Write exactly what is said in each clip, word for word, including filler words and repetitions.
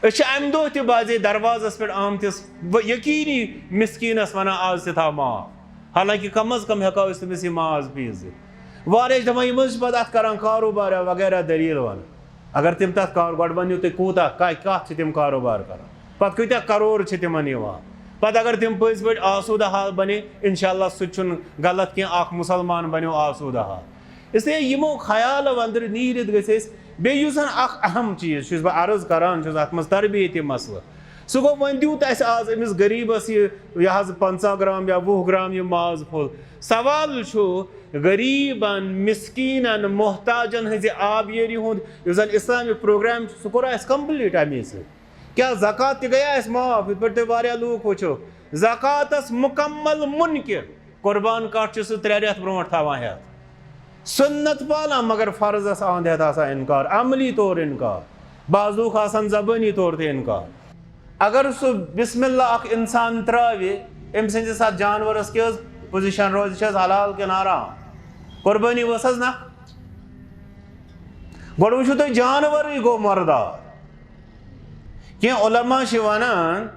أسۍ چھِ اَمہِ دۄہ تہِ بازے دروازس پٮ۪ٹھ آمتِس و-، یقیٖنی مسکیٖنس ونان، "آز تہِ تھاو ماز۔" حالانکہِ کم از کم ہٮ۪کو أسۍ تٔمِس یہِ ماز پیٖس دِتھ۔ واریاہ چھِ دپان، یِم حظ چھِ پتہٕ اتھ کران کاروبار وغیرہ دٔلیٖل ونان۔ اگر تِم تتھ کار-، گۄڈٕ ؤنِو تُہۍ کوٗتاہ، کتھ، کتھ چھِ تِم کاروبار کران، پتہٕ کۭتیاہ کرور چھِ تِمن یِوان، پتہٕ اگر تِم پٔزۍ پٲٹھۍ آسوٗدٕ حال بنے، انشاءاللہ سُہ تہِ چھُنہٕ غلط کینٛہہ، اکھ مُسلمان بنیو آسوٗدٕ حال۔ اس لیے یِمو خیالو اندر نیٖرِتھ گٔژھۍ أسۍ، بیٚیہِ یُس زن اکھ اہم چیٖز چھُس بہٕ عرض کران چھُس اتھ منٛز تربیتی مسلہٕ، سُہ گوٚو، وۄنۍ دیُت اسہِ آز أمِس غریٖبس یہِ، یہِ حظ پنٛژاہ گرام یا وُہ گرام یہِ ماز پھوٚل۔ سوال چھُ، غریٖبن، مسکیٖنن، محتاجن ہٕنٛزِ آبیٲری ہُنٛد یُس زن اسلامک پروگرام چھُ، سُہ کوٚر اسہِ complete امے سۭتۍ۔ کیٛاہ زکوٰۃ تہِ گٔیا اسہِ معاف؟ یِتھ پٲٹھۍ تُہۍ واریاہ لوٗکھ وٕچھو، زکوٰتس مُکمل مُنکِر۔ قربان کٹھ چھُ سُہ ترٛےٚ رٮ۪تھ برونٛٹھ تھاوان ہٮ۪تھ۔ سُنت پالان، مگر فرضس آند ہٮ۪تھ آسان انکار، عملی طور انکار۔ بعض لوٗکھ آسان زبٲنی طور تہِ انکار۔ اگر سُہ بسم اللہ اکھ انسان ترٛاوِ، أمۍ سٕنٛدِس اتھ جانورس کیٛاہ حظ position روزِ، چھِ حظ حلال کِنہٕ حرام؟ قربٲنی ؤژھ حظ نہ؟ گۄڈٕ وٕچھِو تُہۍ، جانورٕے گوٚو مردار۔ کینٛہہ علماء چھِ ونان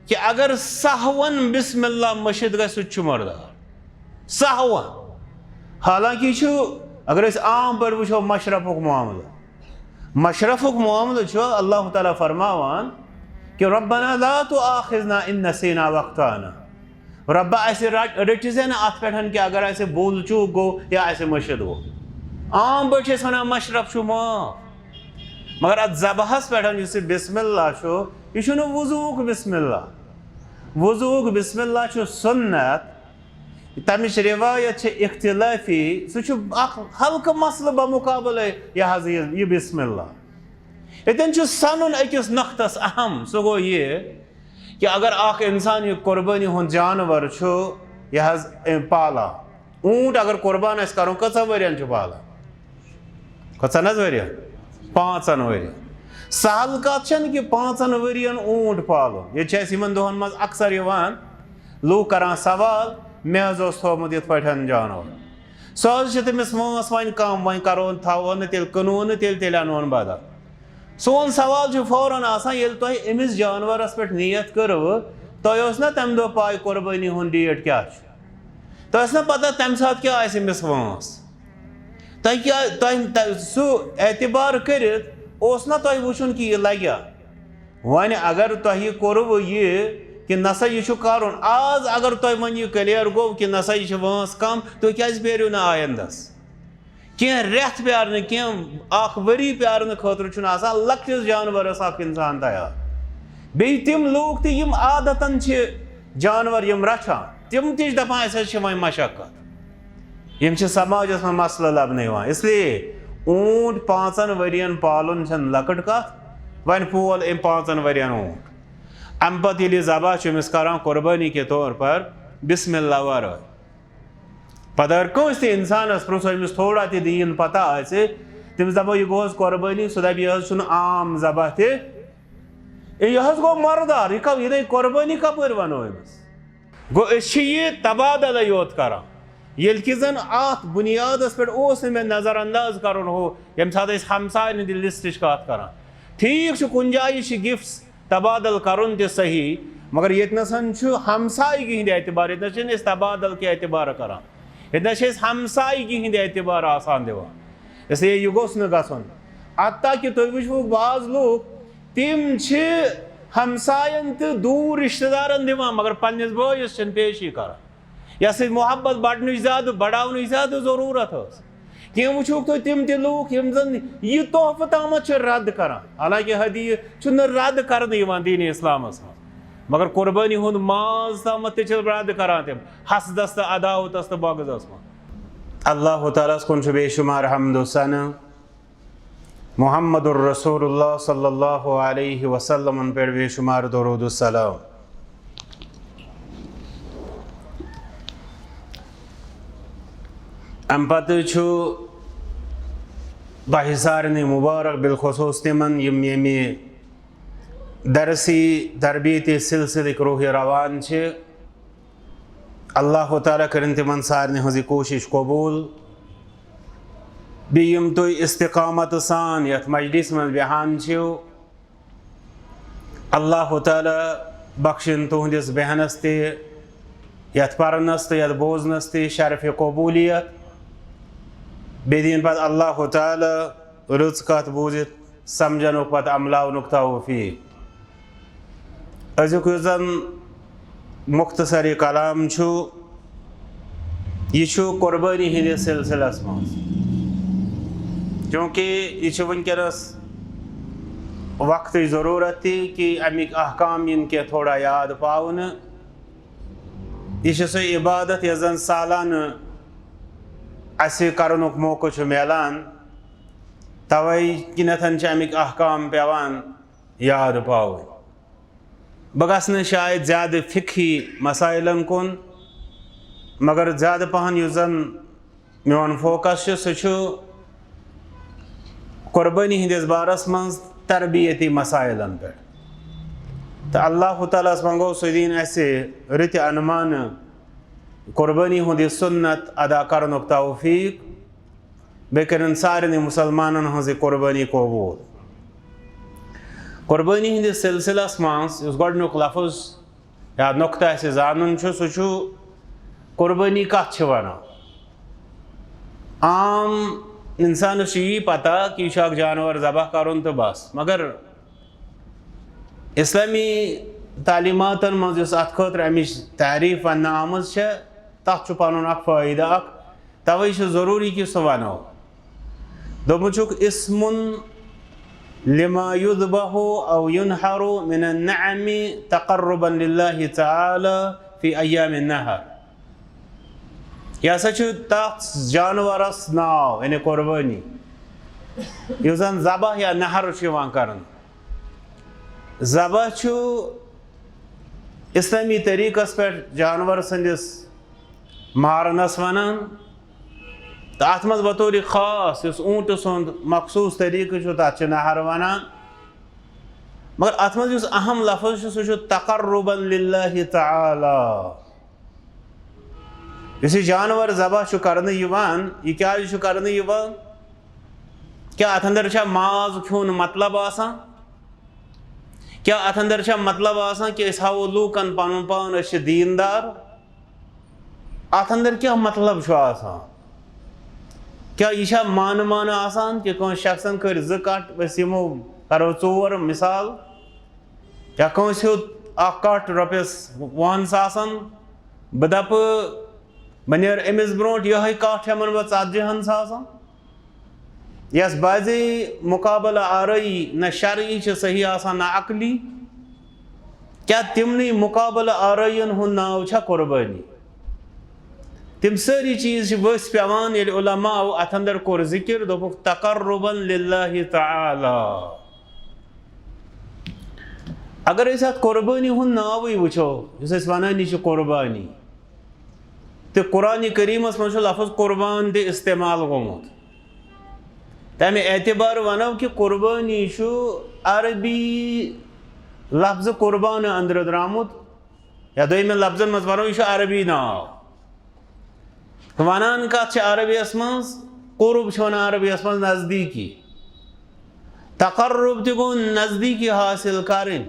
کہِ اگر سہون بسم اللہ مٔشِتھ گژھِ، سُہ تہِ چھُ مردار۔ سہون۔ حالانکہ یہِ چھُ، اگر أسۍ عام پٲٹھۍ وٕچھو مشرفُک معاملہٕ، مشرفُک معاملہٕ چھُ اللہ تعالیٰ فرماوان کہِ ربنا لا تؤاخذنا ان نسینا واخطأنا۔ رۄبا، اسہِ رٹ-، رٔٹۍ زِ نہٕ اتھ پٮ۪ٹھ کہِ اگر اسہِ بھوٗل چوٗک گوٚو یا اسہِ مٔشِتھ گوٚو۔ عام پٲٹھۍ چھِ أسۍ ونان مشرف چھُ معاف، مگر اتھ ذبحس پٮ۪ٹھ یُس یہِ بسم اللہ چھُ، یہِ چھُنہٕ وضوٗک بسم اللہ۔ وضوٗک بسم اللہ چھُ سُنت، تمِچ روایت چھِ اختلافی، سُہ چھُ اکھ ہلکہٕ مسلہٕ بمقابلے یہِ حظ یہِ، یہِ بسم اللہ۔ ییٚتٮ۪ن چھُ سنُن أکِس نۄقطس اہم، سُہ گوٚو یہِ کہِ اگر اکھ انسان یہِ قربٲنی ہُنٛد جانور چھُ، یہِ حظ، أمۍ پالان، اوٗنٹ اگر قربان آسہِ کرُن، کٔژن ؤرین چھُ پالان؟ کٔژن حظ ؤرین؟ پانٛژن ؤرین۔ سہل کتھ چھنہٕ کہِ پانٛژن ؤرین اوٗنٹ پالُن۔ ییٚتہِ چھِ اَسہِ یِمن دۄہن منٛز اکثر یِوان لوٗکھ کران سوال، "مےٚ حظ اوس تھوٚومُت یِتھ پٲٹھۍ جانور، سُہ حظ چھُ تٔمِس وٲنٛس وۄنۍ کم، وۄنۍ کرو، تھاوو نہٕ تیٚلہِ، کٕنو نہٕ تیٚلہِ، تیٚلہِ انہون بدل۔" سون سوال چھُ فوراً آسان، ییٚلہِ تۄہہِ أمِس جانورس پٮ۪ٹھ نیت کٔروٕ، تۄہہِ اوس نا تمہِ دۄہ پاے قربٲنی ہُنٛد date کیٛاہ چھُ؟ تۄہہِ ٲس نا پتہ تمہِ ساتہٕ کیٛاہ آسہِ أمِس وٲنٛس؟ تۄہہِ کیٛاہ، تۄہہِ، تۄہہِ سُہ اعتبار کٔرِتھ اوس نا تۄہہِ وٕچھُن کہِ یہِ لگیٛا؟ وۄنۍ اگر تۄہہِ کوٚروٕ یہِ کہِ نسا یہِ چھُ کرُن، آز اگر تۄہہِ وۄنۍ یہِ clear گوٚو کہِ نسا یہِ چھِ وٲنٛس کم، تُہۍ کیٛازِ پھیرِو نہٕ آیندس؟ کینٛہہ رٮ۪تھ پیارنہٕ، کینٛہہ اکھ ؤری پیارنہٕ خٲطرٕ چھُنہٕ آسان لۄکٹِس جانورس اکھ انسان تیار۔ بیٚیہِ تِم لوٗکھ تہِ یِم عادتن چھِ جانور یِم رچھان، تِم تہِ چھِ دپان، "اسہِ حظ چھِ وۄنۍ مشقت۔" یِم چھِ سماجس منٛز مسلہٕ لبنہٕ یِوان۔ اس لیے اوٗنٹ پانٛژن ؤرین پالُن چھنہٕ لۄکٕٹ کتھ۔ وۄنۍ پول أمۍ پانٛژن ؤرین اوٗنٹ، امہِ پتہٕ ییٚلہِ یہِ ذبح چھُ أمِس کران قربٲنی کے طور پر، بسم اللہ ورٲے۔ پتہٕ اگر کٲنٛسہِ تہِ انسانس پرٛژھو، أمِس تھوڑا تہِ دیٖن پتہ آسہِ، تٔمِس دپو، "یہِ گوٚو حظ قربٲنی؟" سُہ دپہِ، "یہِ حظ چھُنہٕ عام ذبح تہِ، یہِ حظ گوٚو مردار، یہِ کَو-، یہِ نے قربٲنی کپٲرۍ ونو أمِس؟" گوٚو، أسۍ چھِ یہِ تبادلے یوت کران۔ ییٚلہِ کہِ زن اتھ بُنیادس پٮ۪ٹھ اوس نہٕ مےٚ نظر انداز کرُن ہُہ، ییٚمہِ ساتہٕ أسۍ ہمساین ہٕنٛدِ list-ٕچ کتھ کران۔ ٹھیٖک چھُ، کُنہِ جایہِ چھِ gifts تبادل کرُن تہِ صحیح، مگر ییٚتہِ نسَن چھُ ہمسایگی ہٕنٛدِ اعتبار، ییٚتہِ نس چھِنہٕ أسۍ تبادل کہِ اعتبار کران، ییٚتہِ نس چھِ أسۍ ہمسایگی ہٕنٛدِ اعتبار آسان دِوان۔ اس لیے یہِ گوٚژھ نہٕ گژھُن۔ حتیٰ کہِ تُہۍ وٕچھِو، بعض لوٗکھ تِم چھِ ہمساین تہٕ دوٗر رشتہٕ دارن دِوان، مگر پننِس بٲیِس چھِنہٕ پیشی کران۔ یَتھ سۭتۍ محبت بڑنٕچ زیادٕ، بڑاونٕچ زیادٕ ضروٗرت ٲس۔ کینٛہہ وٕچھوکھ تُہۍ تِم تہِ لوٗکھ یِم زَن یہِ تحفہٕ تامَتھ چھِ رد کران، حالانکہ ہدیہِ چھُنہٕ رد کرنہٕ یِوان دیٖنِ اِسلامَس منٛز، مگر قربٲنی ہُنٛد ماز تامَتھ تہِ چھِ رد کران تِم حسدَس تہٕ عداوتَس تہٕ بغضَس منٛز۔ اللہ تعالیٰ ہَس کُن چھُ بے شمار حمد و ثنا۔ محمد الرسول اللہ صلی اللہ علیہ وسلمن پٮ۪ٹھ بے شمار درود و سلام۔ امہِ پتہٕ چھُ تۄہہِ سارنٕے مُبارک، بالخصوص تِمن یِم ییٚمہِ درسی تربیتی سلسلٕکۍ روحِ روان چھِ۔ اللہ تعالیٰ کٔرِن تِمن سارنٕے ہٕنٛز یہِ کوٗشِش قبوٗل۔ بیٚیہِ یِم تُہۍ استقامت سان یتھ مجلس منٛز بیٚہان چھِو، اللہ تعالیٰ بخشن تُہنٛدِس بیہنس تہِ، یتھ پرنس تہٕ یتھ بوزنس تہِ شرفِ قبولیت۔ بیٚیہِ دِیِن پتہٕ اللہ تعالیٰ رٕژ کتھ بوٗزِتھ سمجھنُک پتہٕ عملاونُک توفیق۔ أزیُک یُس زن مختصر یہِ کلام چھُ، یہِ چھُ قربٲنی ہٕنٛدِس سلسلس منٛز، چوٗنٛکہِ یہِ چھُ وٕنکیٚنس وقتٕچ ضروٗرت تہِ کہِ اَمِکۍ احکام یِن کینٛہہ تھوڑا یاد پاونہٕ۔ یہِ چھِ سۄ عبادت یۄس زن سالانہٕ اَسہِ کرنُک موقعہٕ چھُ میلان، توے کِنیتھن چھِ اَمِکۍ احکام پٮ۪وان یاد پاوٕنۍ۔ بہٕ گژھٕ نہٕ شاید زیادٕ فقہی مسائلن کُن، مگر زیادٕ پہن یُس زن میون فوکس چھُ، سُہ چھُ قربٲنی ہٕنٛدِس بارس منٛز تربیتی مسائلن پٮ۪ٹھ۔ تہٕ اللہ تعالیٰ ہس منٛگو سُہ دِیِن اَسہِ رٕتہِ انمانہٕ قربٲنی ہُنٛد یہِ سُنت ادا کرنُک توفیق۔ بیٚیہِ کٔرِن سارنٕے مُسلمانن ہٕنٛز یہِ قۄربٲنی قبوٗل۔ قۄربٲنی ہٕنٛدِس سلسلس منٛز یُس گۄڈٕنیُک لفظ یا نۄقطہٕ اَسہِ زانُن چھُ، سُہ چھُ قۄربٲنی کَتھ چھِ وَنان۔ عام اِنسانَس چھُ یی پَتہ کہِ یہِ چھُ اَکھ جانوَر ذبح کَرُن تہٕ بَس، مگر اِسلٲمی تعلیٖماتَن منٛز یُس اَتھ خٲطرٕ اَمِچ تعریٖف وَننہٕ آمٕژ چھےٚ، تَتھ چھُ پَنُن اَکھ فٲیدٕ اَکھ۔ توے چھُ ضروٗری کہِ سُہ وَنو۔ دوٚپمُت چھُکھ، "اسم لما يذبح أو ينحر من النعم تقربا لله تعالى في أيام النحر۔" یہِ ہسا چھُ تَتھ جانوَرَس ناو، یعنی قۄربٲنی، یُس زَن ذبح یا نحر چھُ یِوان کرنہٕ۔ ذبح چھُ اِسلٲمی طریٖقَس پٮ۪ٹھ جانوَر سٕنٛدِس مارنَس وَنان۔ تہٕ اَتھ منٛز بطورِ خاص یُس اوٗنٹہٕ سُنٛد مخصوٗص طریٖقہٕ چھُ، تَتھ چھِ نحر وَنان۔ مگر اَتھ منٛز یُس اہم لفظ چھُ، سُہ چھُ تقربا للہ تعالیٰ۔ یُس یہِ جانوَر ذبح چھُ کرنہٕ یِوان، یہِ کیٛازِ چھُ کرنہٕ یِوان؟ کیٛاہ اَتھ اندر چھا ماز کھیوٚن مطلب آسان؟ کیٛاہ اَتھ اندر چھا مطلب آسان کہِ أسۍ ہاوو لوٗکن پنُن پان، أسۍ چھِ دیٖندار؟ اَتھ اندر کیٛاہ مطلب چھُ آسان؟ کیٛاہ یہِ چھا مانہٕ مانہٕ آسان کہِ کٲنٛسہِ شخصن کٔرۍ زٕ کَٹھ، أسۍ یِمو، کرو ژور مثال، یا کٲنٛسہِ ہیوٚت اکھ کَٹھ رۄپیَس وُہَن ساسَن، بہٕ دَپہٕ بہٕ نیرٕ أمِس برونٛٹھ یِہوٚے کَٹھ ہٮ۪مَن بہٕ ژَتجِہَن ساسَن؟ یَس بعضی مقابلہٕ آرٲیی نہ شرعی چھِ صحیح آسان نہ عقلی۔ کیٛاہ تِمنٕے مقابلہٕ آرٲیِین ہُنٛد ناو چھا قۄربٲنی؟ تِم سٲری چیٖز چھِ ؤسۍ پٮ۪وان، ییٚلہِ علماءو اَتھ اندر کوٚر ذِکِر، دوٚپُکھ، "تقربا للہ تعالیٰ۔" اگر أسۍ اَتھ قۄربٲنی ہُنٛد ناوٕے وٕچھو، یُس أسۍ وَنان یہِ چھِ قۄربٲنی، تہٕ قرآن کریٖمَس منٛز چھُ لفظ قربان تہِ استعمال گوٚمُت۔ تَمہِ اعتبار وَنو کہِ قربٲنی چھُ عربی لفظ قربان اندرٕ درٛامُت، یا دوٚیمٮ۪ن لفظن منٛز وَنو، یہِ چھُ عربی ناو۔ تہٕ وَنان کَتھ چھِ عربیَس منٛز؟ قرب چھِ وَنان عربیَس منٛز نزدیٖکی۔ تقرب تہِ گوٚو نزدیٖکی حٲصِل کَرٕنۍ۔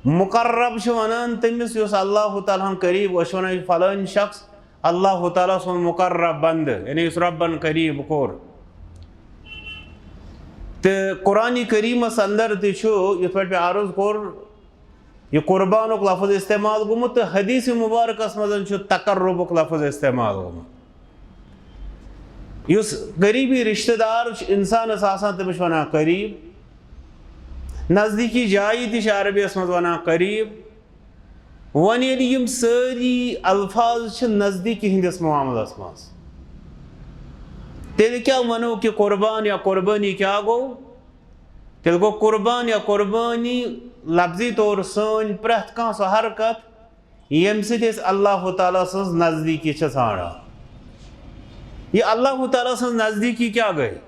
مقرب چھِ وَنان تٔمِس یُس اللہ تعالیٰ ہَن قریٖب، أسۍ چھِ وَنان یہِ فلٲنۍ شخص اللہ تعالیٰ سُنٛد مقرب بندٕ، یعنی یُس رۄبَن قریٖب کوٚر۔ تہٕ قرآن کریٖمَس اندر تہِ چھُ، یِتھ پٲٹھۍ مےٚ عرض کوٚر، یہِ قربانُک لفظ استعمال گوٚمُت، تہٕ حدیث مبارکس منٛز چھُ تقربُک لفظ استعمال گوٚمُت۔ یُس قریبی رشتہٕ دار چھُ انسانس آسان، تٔمِس چھِ ونان قریب۔ نزدیٖکی جایہِ تہِ چھِ عربیس منٛز ونان قریب۔ وۄنۍ ییٚلہِ یِم سٲری الفاظ چھِ نزدیٖکی ہٕنٛدِس معاملس منٛز، تیٚلہِ کیٛاہ ونو کہِ قربان یا قربٲنی کیٛاہ گوٚو؟ تیٚلہِ گوٚو قربان یا قربٲنی لفظی طور سٲنۍ پرٛٮ۪تھ کانٛہہ سۄ حرکت، ییٚمہِ سۭتۍ أسۍ اللہ تعالیٰ سٕنٛز نزدیٖکی چھِ ژھانٛڈان۔ یہِ اللہ تعالیٰ سٕنٛز نزدیٖکی کیٛاہ گٔے؟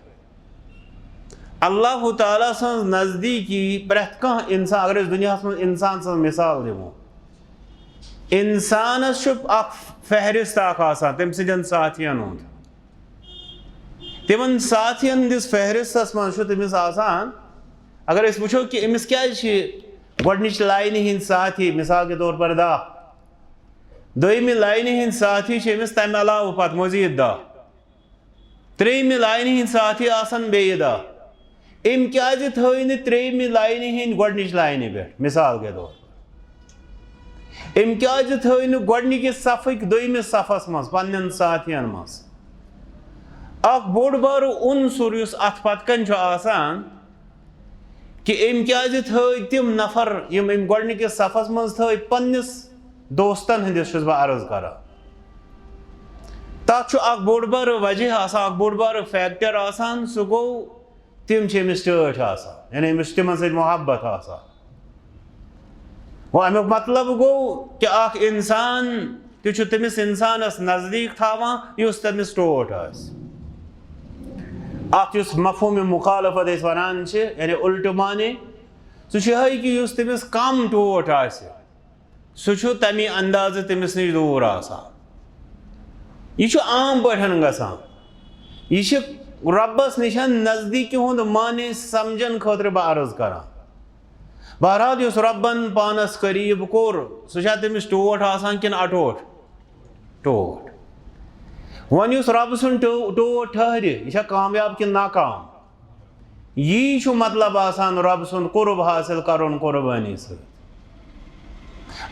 اللہ تعالیٰ سٕنٛز نزدیٖکی پرٛٮ۪تھ کانٛہہ اِنسان، اگر أسۍ دُنیاہَس منٛز اِنسان سٕنٛز مِثال دِمو، اِنسانَس چھُ اَکھ فہرست اَکھ آسان تٔمۍ سٕنٛدٮ۪ن ساتھیَن ہُنٛد۔ تِمن ساتھین ہٕنٛدِس فہرستس منٛز چھُ تٔمِس آسان اگر أسۍ وٕچھو کہِ أمِس کیٛازِ چھِ گۄڈٕنِچ لاینہِ ہِنٛدۍ ساتھی، مثال کے طور پر دَہ، دوٚیمہِ لاینہِ ہِنٛدۍ ساتھی چھِ أمِس تَمہِ علاوٕ پَتہٕ مٔزیٖد دَہ، ترٛیٚیِمہِ لاینہِ ہِنٛدۍ ساتھی آسَن بیٚیہِ دَہ۔ أمۍ کیٛازِ تھٲے نہٕ ترٛیٚیِمہِ لاینہِ ہِنٛدۍ گۄڈٕنِچ لاینہِ پٮ۪ٹھ، مثال کے طور پر؟ أمۍ کیٛازِ تھٲے نہٕ گۄڈٕنِکِس صفٕکۍ دوٚیمِس صفَس منٛز پنٛنٮ۪ن ساتھیَن منٛز؟ اَکھ بوٚڑ بارٕ عنصر یُس اَتھ پَتہٕ کَنۍ چھُ آسان، کہِ أمۍ کیٛازِ تھٲے تِم نفر، یِم أمۍ گۄڈٕنِکِس صفَس منٛز تھٲے، پنٛنِس دوستَن ہٕنٛدِس چھُس بہٕ عرض کران۔ تَتھ چھُ اَکھ بوٚڑ بارٕ وجہ آسان، اَکھ بوٚڑ بارٕ فیکٹر آسان، سُہ گوٚو تِم چھِ أمِس ٹٲٹھۍ آسان، یعنی أمِس چھِ تِمن سۭتۍ محبت آسان۔ گوٚو اَمیُک مطلب گوٚو کہِ اَکھ اِنسان تہِ چھُ تٔمِس اِنسانَس نزدیٖک تھاوان یُس تٔمِس ٹوٹھ آسہِ۔ اَتھ یُس مفہوٗمِ مُخالفت أسۍ وَنان چھِ، یعنی اُلٹہٕ معنی، سُہ چھُ یِہوٚے کہِ یُس تٔمِس کَم ٹوٹھ آسہِ، سُہ چھُ تَمی اندازٕ تٔمِس نِش دوٗر آسان۔ یہِ چھُ عام پٲٹھۍ گژھان۔ یہِ چھِ رۄبَس نِش نزدیٖکی ہُنٛد معنی سمجھن خٲطرٕ بہٕ عرض کران۔ بہرحال، یُس رۄبَن پانَس قریٖب کوٚر، سُہ چھا تٔمِس ٹوٹھ آسان کِنہٕ اَٹوٹھ؟ ٹوٹھ۔ وۄنۍ یُس رۄبہٕ سُنٛد ٹو-، ٹوٹھ ٹھہرِ، یہِ چھا کامیاب کِنہٕ ناکام؟ یی چھُ مطلب آسان رۄب سُنٛد قرب حٲصِل کرُن قربٲنی سۭتۍ۔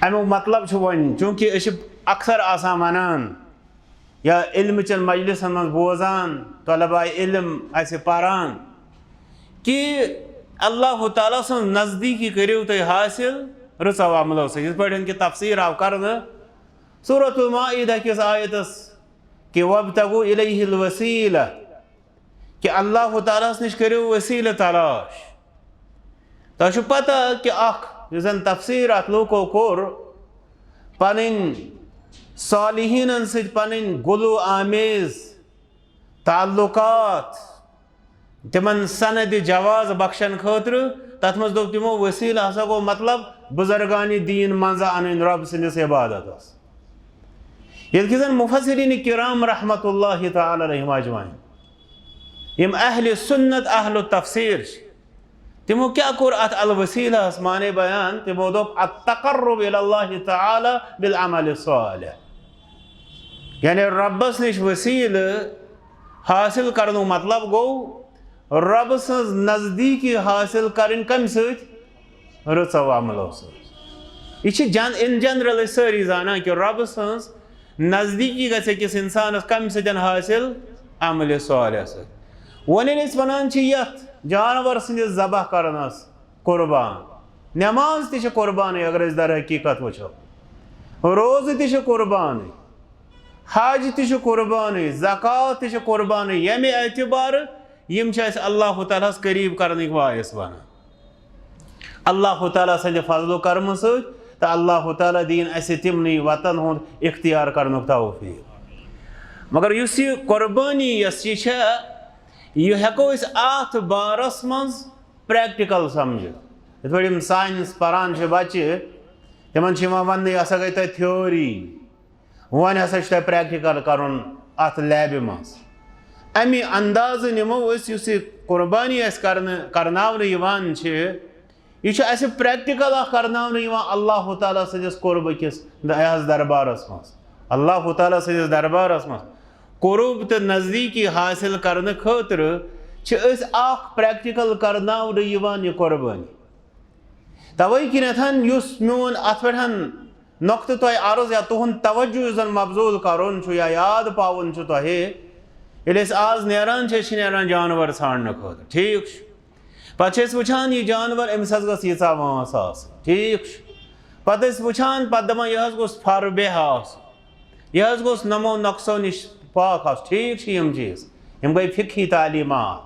اَمیُک مطلب چھُ وۄنۍ، چوٗنٛکہِ أسۍ چھِ اکثر آسان وَنان یا علمہٕ چٮ۪ن مجلسن منٛز بوزان، طلباء علم آسہِ پران کہِ اللہ تعالیٰ سٕنٛز نزدیٖکی کٔرِو تُہۍ حٲصِل رٕژو عملو سۭتۍ۔ یِتھ پٲٹھۍ کہِ تفسیٖر آو کرنہٕ سورۃ المائدہ کِس آیتس کہِ وابتغوا الیہ الوسیلہ، کہِ اللہ تعالیٰ ہس نِش کٔرِو وسیلہٕ تلاش۔ تۄہہِ چھُ پتہ کہِ اکھ یُس زن تفسیٖر اتھ لوٗکو کوٚر، پنٕنۍ صالحیٖنن سۭتۍ پنٕنۍ گلو آمیز تعلقات، تِمن سند جواز بخشن خٲطرٕ، تتھ منٛز دوٚپ تِمو وسیلہٕ ہسا گوٚو مطلب بزرگانِ دیٖن منٛزٕ انٕنۍ رۄب سٕنٛدِس عبادتس۔ ییٚلہِ کہِ زن مفسرین کرام رحمت اللہ تعالیٰ علیہم اجمعین، یِم اہل سنت اہل تفسیر چھِ، تِمو کیٛاہ کوٚر اتھ الوسیلہس معنی بیان؟ تِمو دوٚپ، التقرب الی اللہ تعالیٰ بالعمل الصالح، یعنی رۄبس نِش وسیلہٕ حٲصِل کرنُک مطلب گوٚو رۄبہٕ سٕنٛز نزدیٖکی حٲصِل کرٕنۍ کمہِ سۭتۍ؟ رٕژو عملو سۭتۍ۔ یہِ چھِ جن-، in general أسۍ سٲری زانان کہِ رۄبہٕ سٕنٛز نزدیٖکی گژھِ أکِس اِنسانَس کَمہِ سۭتۍ حٲصِل؟ عملِ صالح سۭتۍ۔ وۄنۍ ییٚلہِ أسۍ وَنان چھِ یَتھ جانوَر سٕنٛدِس ذبح کَرنَس قربان، نٮ۪ماز تہِ چھِ قربانٕے اگر أسۍ در حقیٖقت وٕچھو، روزٕ تہِ چھِ قربانٕے، حج تہِ چھِ قربانٕے، زکوٰۃ تہِ چھِ قربانٕے، ییٚمہِ اعتبارٕ یِم چھِ اَسہِ اللہ تعالیٰ ہَس قریٖب کَرنٕکۍ باعث بَنان۔ اللہ تعالیٰ سٕنٛدِ فضل و کرمہٕ سۭتۍ تہٕ اللہ تعالیٰ دِیِن اَسہِ تِمنٕے وَتَن ہُنٛد اختیار کرنُک توفیٖق۔ مگر یُس یہِ قربٲنی یۄس یہِ چھےٚ، یہِ ہٮ۪کو أسۍ اَتھ بارَس منٛز practical سَمجھِتھ۔ یِتھ پٲٹھۍ یِم science پَران چھِ بَچہِ، تِمَن چھِ یِوان وَننہٕ، یہِ ہسا گٔے تۄہہِ theory، وۄنۍ ہسا چھُ تۄہہِ practical کرُن اتھ لیبہِ منٛز۔ امی اندازٕ نِمو أسۍ یُس یہِ قربانی اَسہِ کرنہٕ، کرناونہٕ یِوان چھِ، یہِ چھُ اَسہِ practical اکھ کرناونہٕ یِوان اللہ تعالیٰ سٕنٛدِس قربہٕ کِس د-، یَتھ دربارس منٛز۔ اللہ تعالیٰ سٕنٛدِس دربارس منٛز قرب تہٕ نزدیٖکی حٲصِل کرنہٕ خٲطرٕ چھِ أسۍ اکھ practical کرناونہٕ یِوان یہِ قربٲنی۔ توے کِنیتھ یُس میون اتھ پٮ۪ٹھ نۄقطہٕ تۄہہِ عرض یا تُہُنٛد توجہ یُس زن مبذول کرُن چھُ یا یاد پاوُن چھُ تۄہہِ، ییٚلہِ أسۍ آز نیران چھِ، أسۍ چھِ نیران جانور ژھانڈنہٕ خٲطرٕ، ٹھیٖک چھُ؟ پتہٕ چھِ أسۍ وٕچھان، یہِ جانور، أمِس حظ گٔژھ ییٖژاہ وٲنٛس آسٕنۍ، ٹھیٖک چھُ؟ پتہٕ أسۍ وٕچھان، پتہٕ دپان، یہِ حظ گوٚژھ فر بیہ آسُن، یہِ حظ گوٚژھ نمو نقصو نِش پاک آسُن، ٹھیٖک چھِ یِم چیٖز، یِم گٔے فقہی تعلیٖمات۔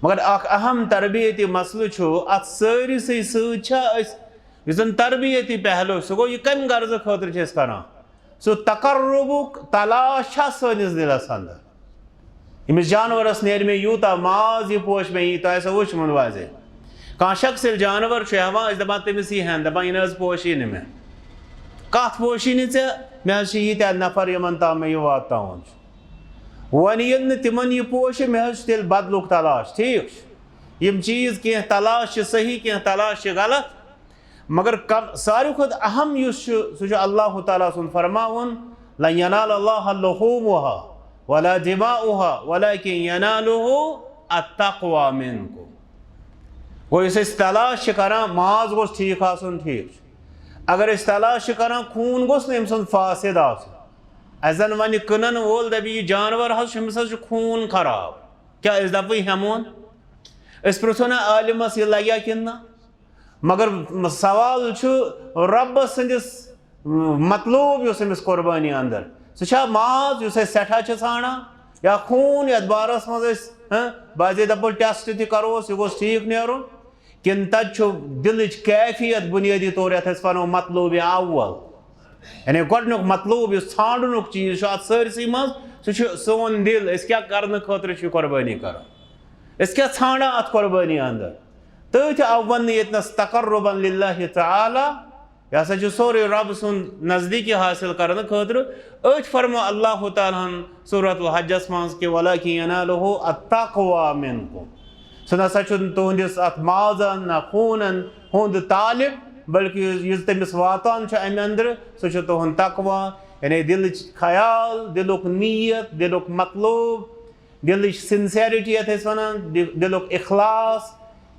مگر اکھ اہم تربیتی مسلہٕ چھُ، اتھ سٲرسٕے سۭتۍ چھا أسۍ، یُس زن تربیتی پہلو، سُہ گوٚو، یہِ کمہِ غرضہٕ خٲطرٕ چھِ أسۍ کران؟ سُہ تقربُک تلاش چھا سٲنِس دِلس اندر؟ ییٚمِس جانورس نیرِ مےٚ یوٗتاہ ماز، یہِ پوشہِ مےٚ یی، تۄہہِ آسیو وٕچھمُت واضح۔ کانٛہہ شخص ییٚلہِ جانور چھُ ہٮ۪وان، أسۍ دپان تٔمِس یی ہٮ۪ن، دپان، یہِ نہٕ حظ پوشی نہٕ مےٚ۔ کتھ پوشی نہٕ ژےٚ؟ مےٚ حظ چھِ ییٖتیٛاہ نفر یِمن تام مےٚ یہِ واتناوُن چھُ۔ وۄنۍ ییٚلہِ نہٕ تِمن یہِ پوشہِ، مےٚ حظ چھُ تیٚلہِ بدلُک تلاش، ٹھیٖک چھُ؟ یِم چیٖز کینٛہہ تلاش چھِ صحیح، کینٛہہ تلاش چھِ غلط۔ مگر کم، ساروی کھۄتہٕ اہم یُس چھُ، سُہ چھُ اللہ تعالیٰ سُنٛد فرماوُن، "لن ینال اللہ لحومها ولا دماؤها ولكن يناله التقوى منكم۔" گوٚو، یُس أسۍ تلاش چھِ کران، ماز گوٚژھ ٹھیٖک آسُن، ٹھیٖک چھُ۔ اگر أسۍ تلاش چھِ کران، خوٗن گوٚژھ نہٕ أمۍ سُنٛد فاسد آسُن۔ اَسہِ زَن وَنہِ کٕنَن وول، دَپہِ، "یہِ جانوَر حظ چھُ، أمِس حظ چھُ خوٗن خراب۔" کیٛاہ أسۍ دَپوٕ یہِ ہٮ۪مون؟ أسۍ پرٛژھو نہ عالمَس، یہِ لَگیٛا کِنہٕ نہ؟ مگر سوال چھُ، رۄبَس سٕنٛدِس مطلوب یُس أمِس قۄربٲنی اندر، سُہ چھا ماز یُس أسۍ سٮ۪ٹھاہ چھِ ژھانڈان، یا خوٗن یَتھ بارَس منٛز أسۍ، ہہ، بعضے دَپو ٹیسٹ تہِ کَروس، یہِ گوٚژھ ٹھیٖک نیرُن، کِنہٕ تَتہِ چھُ دِلٕچ کیفیت بُنیٲدی طور یَتھ أسۍ وَنو مطلوب اول؟ یعنی گۄڈٕنیُک مطلوب یُس ژھانڈنُک چیٖز چھُ اَتھ سٲرسٕے منٛز، سُہ چھُ سون دِل، أسۍ کیٛاہ کَرنہٕ خٲطرٕ چھِ یہِ قۄربٲنی کَران، أسۍ کیٛاہ ژھانڈان اَتھ قۄربٲنی اندر۔ تٔتھۍ آو وَننہٕ ییٚتنَس تقرباً للہ تعالیٰ، یہِ ہسا چھُ سورُے رۄب سُنٛد نزدیٖکی حٲصِل کرنہٕ خٲطرٕ۔ أتھۍ فرموو اللہ تعالیٰ ہن سورۃ الحجس منٛز کہِ "ولکن ینالہ التقوی منکم"، سُہ نہ سا چھُنہٕ تُہنٛدِس اَتھ مازن نہ خوٗنن ہُنٛد طالب، بلکہِ یُس، یُس تٔمِس واتان چھُ اَمہِ اندرٕ، سُہ چھُ تُہُنٛد تقوی، یعنی دِلٕچ خیال، دِلُک نیت، دِلُک مطلوب، دِلٕچ سنسیرٹی یَتھ أسۍ وَنان، دِ-، دِلُک اخلاص،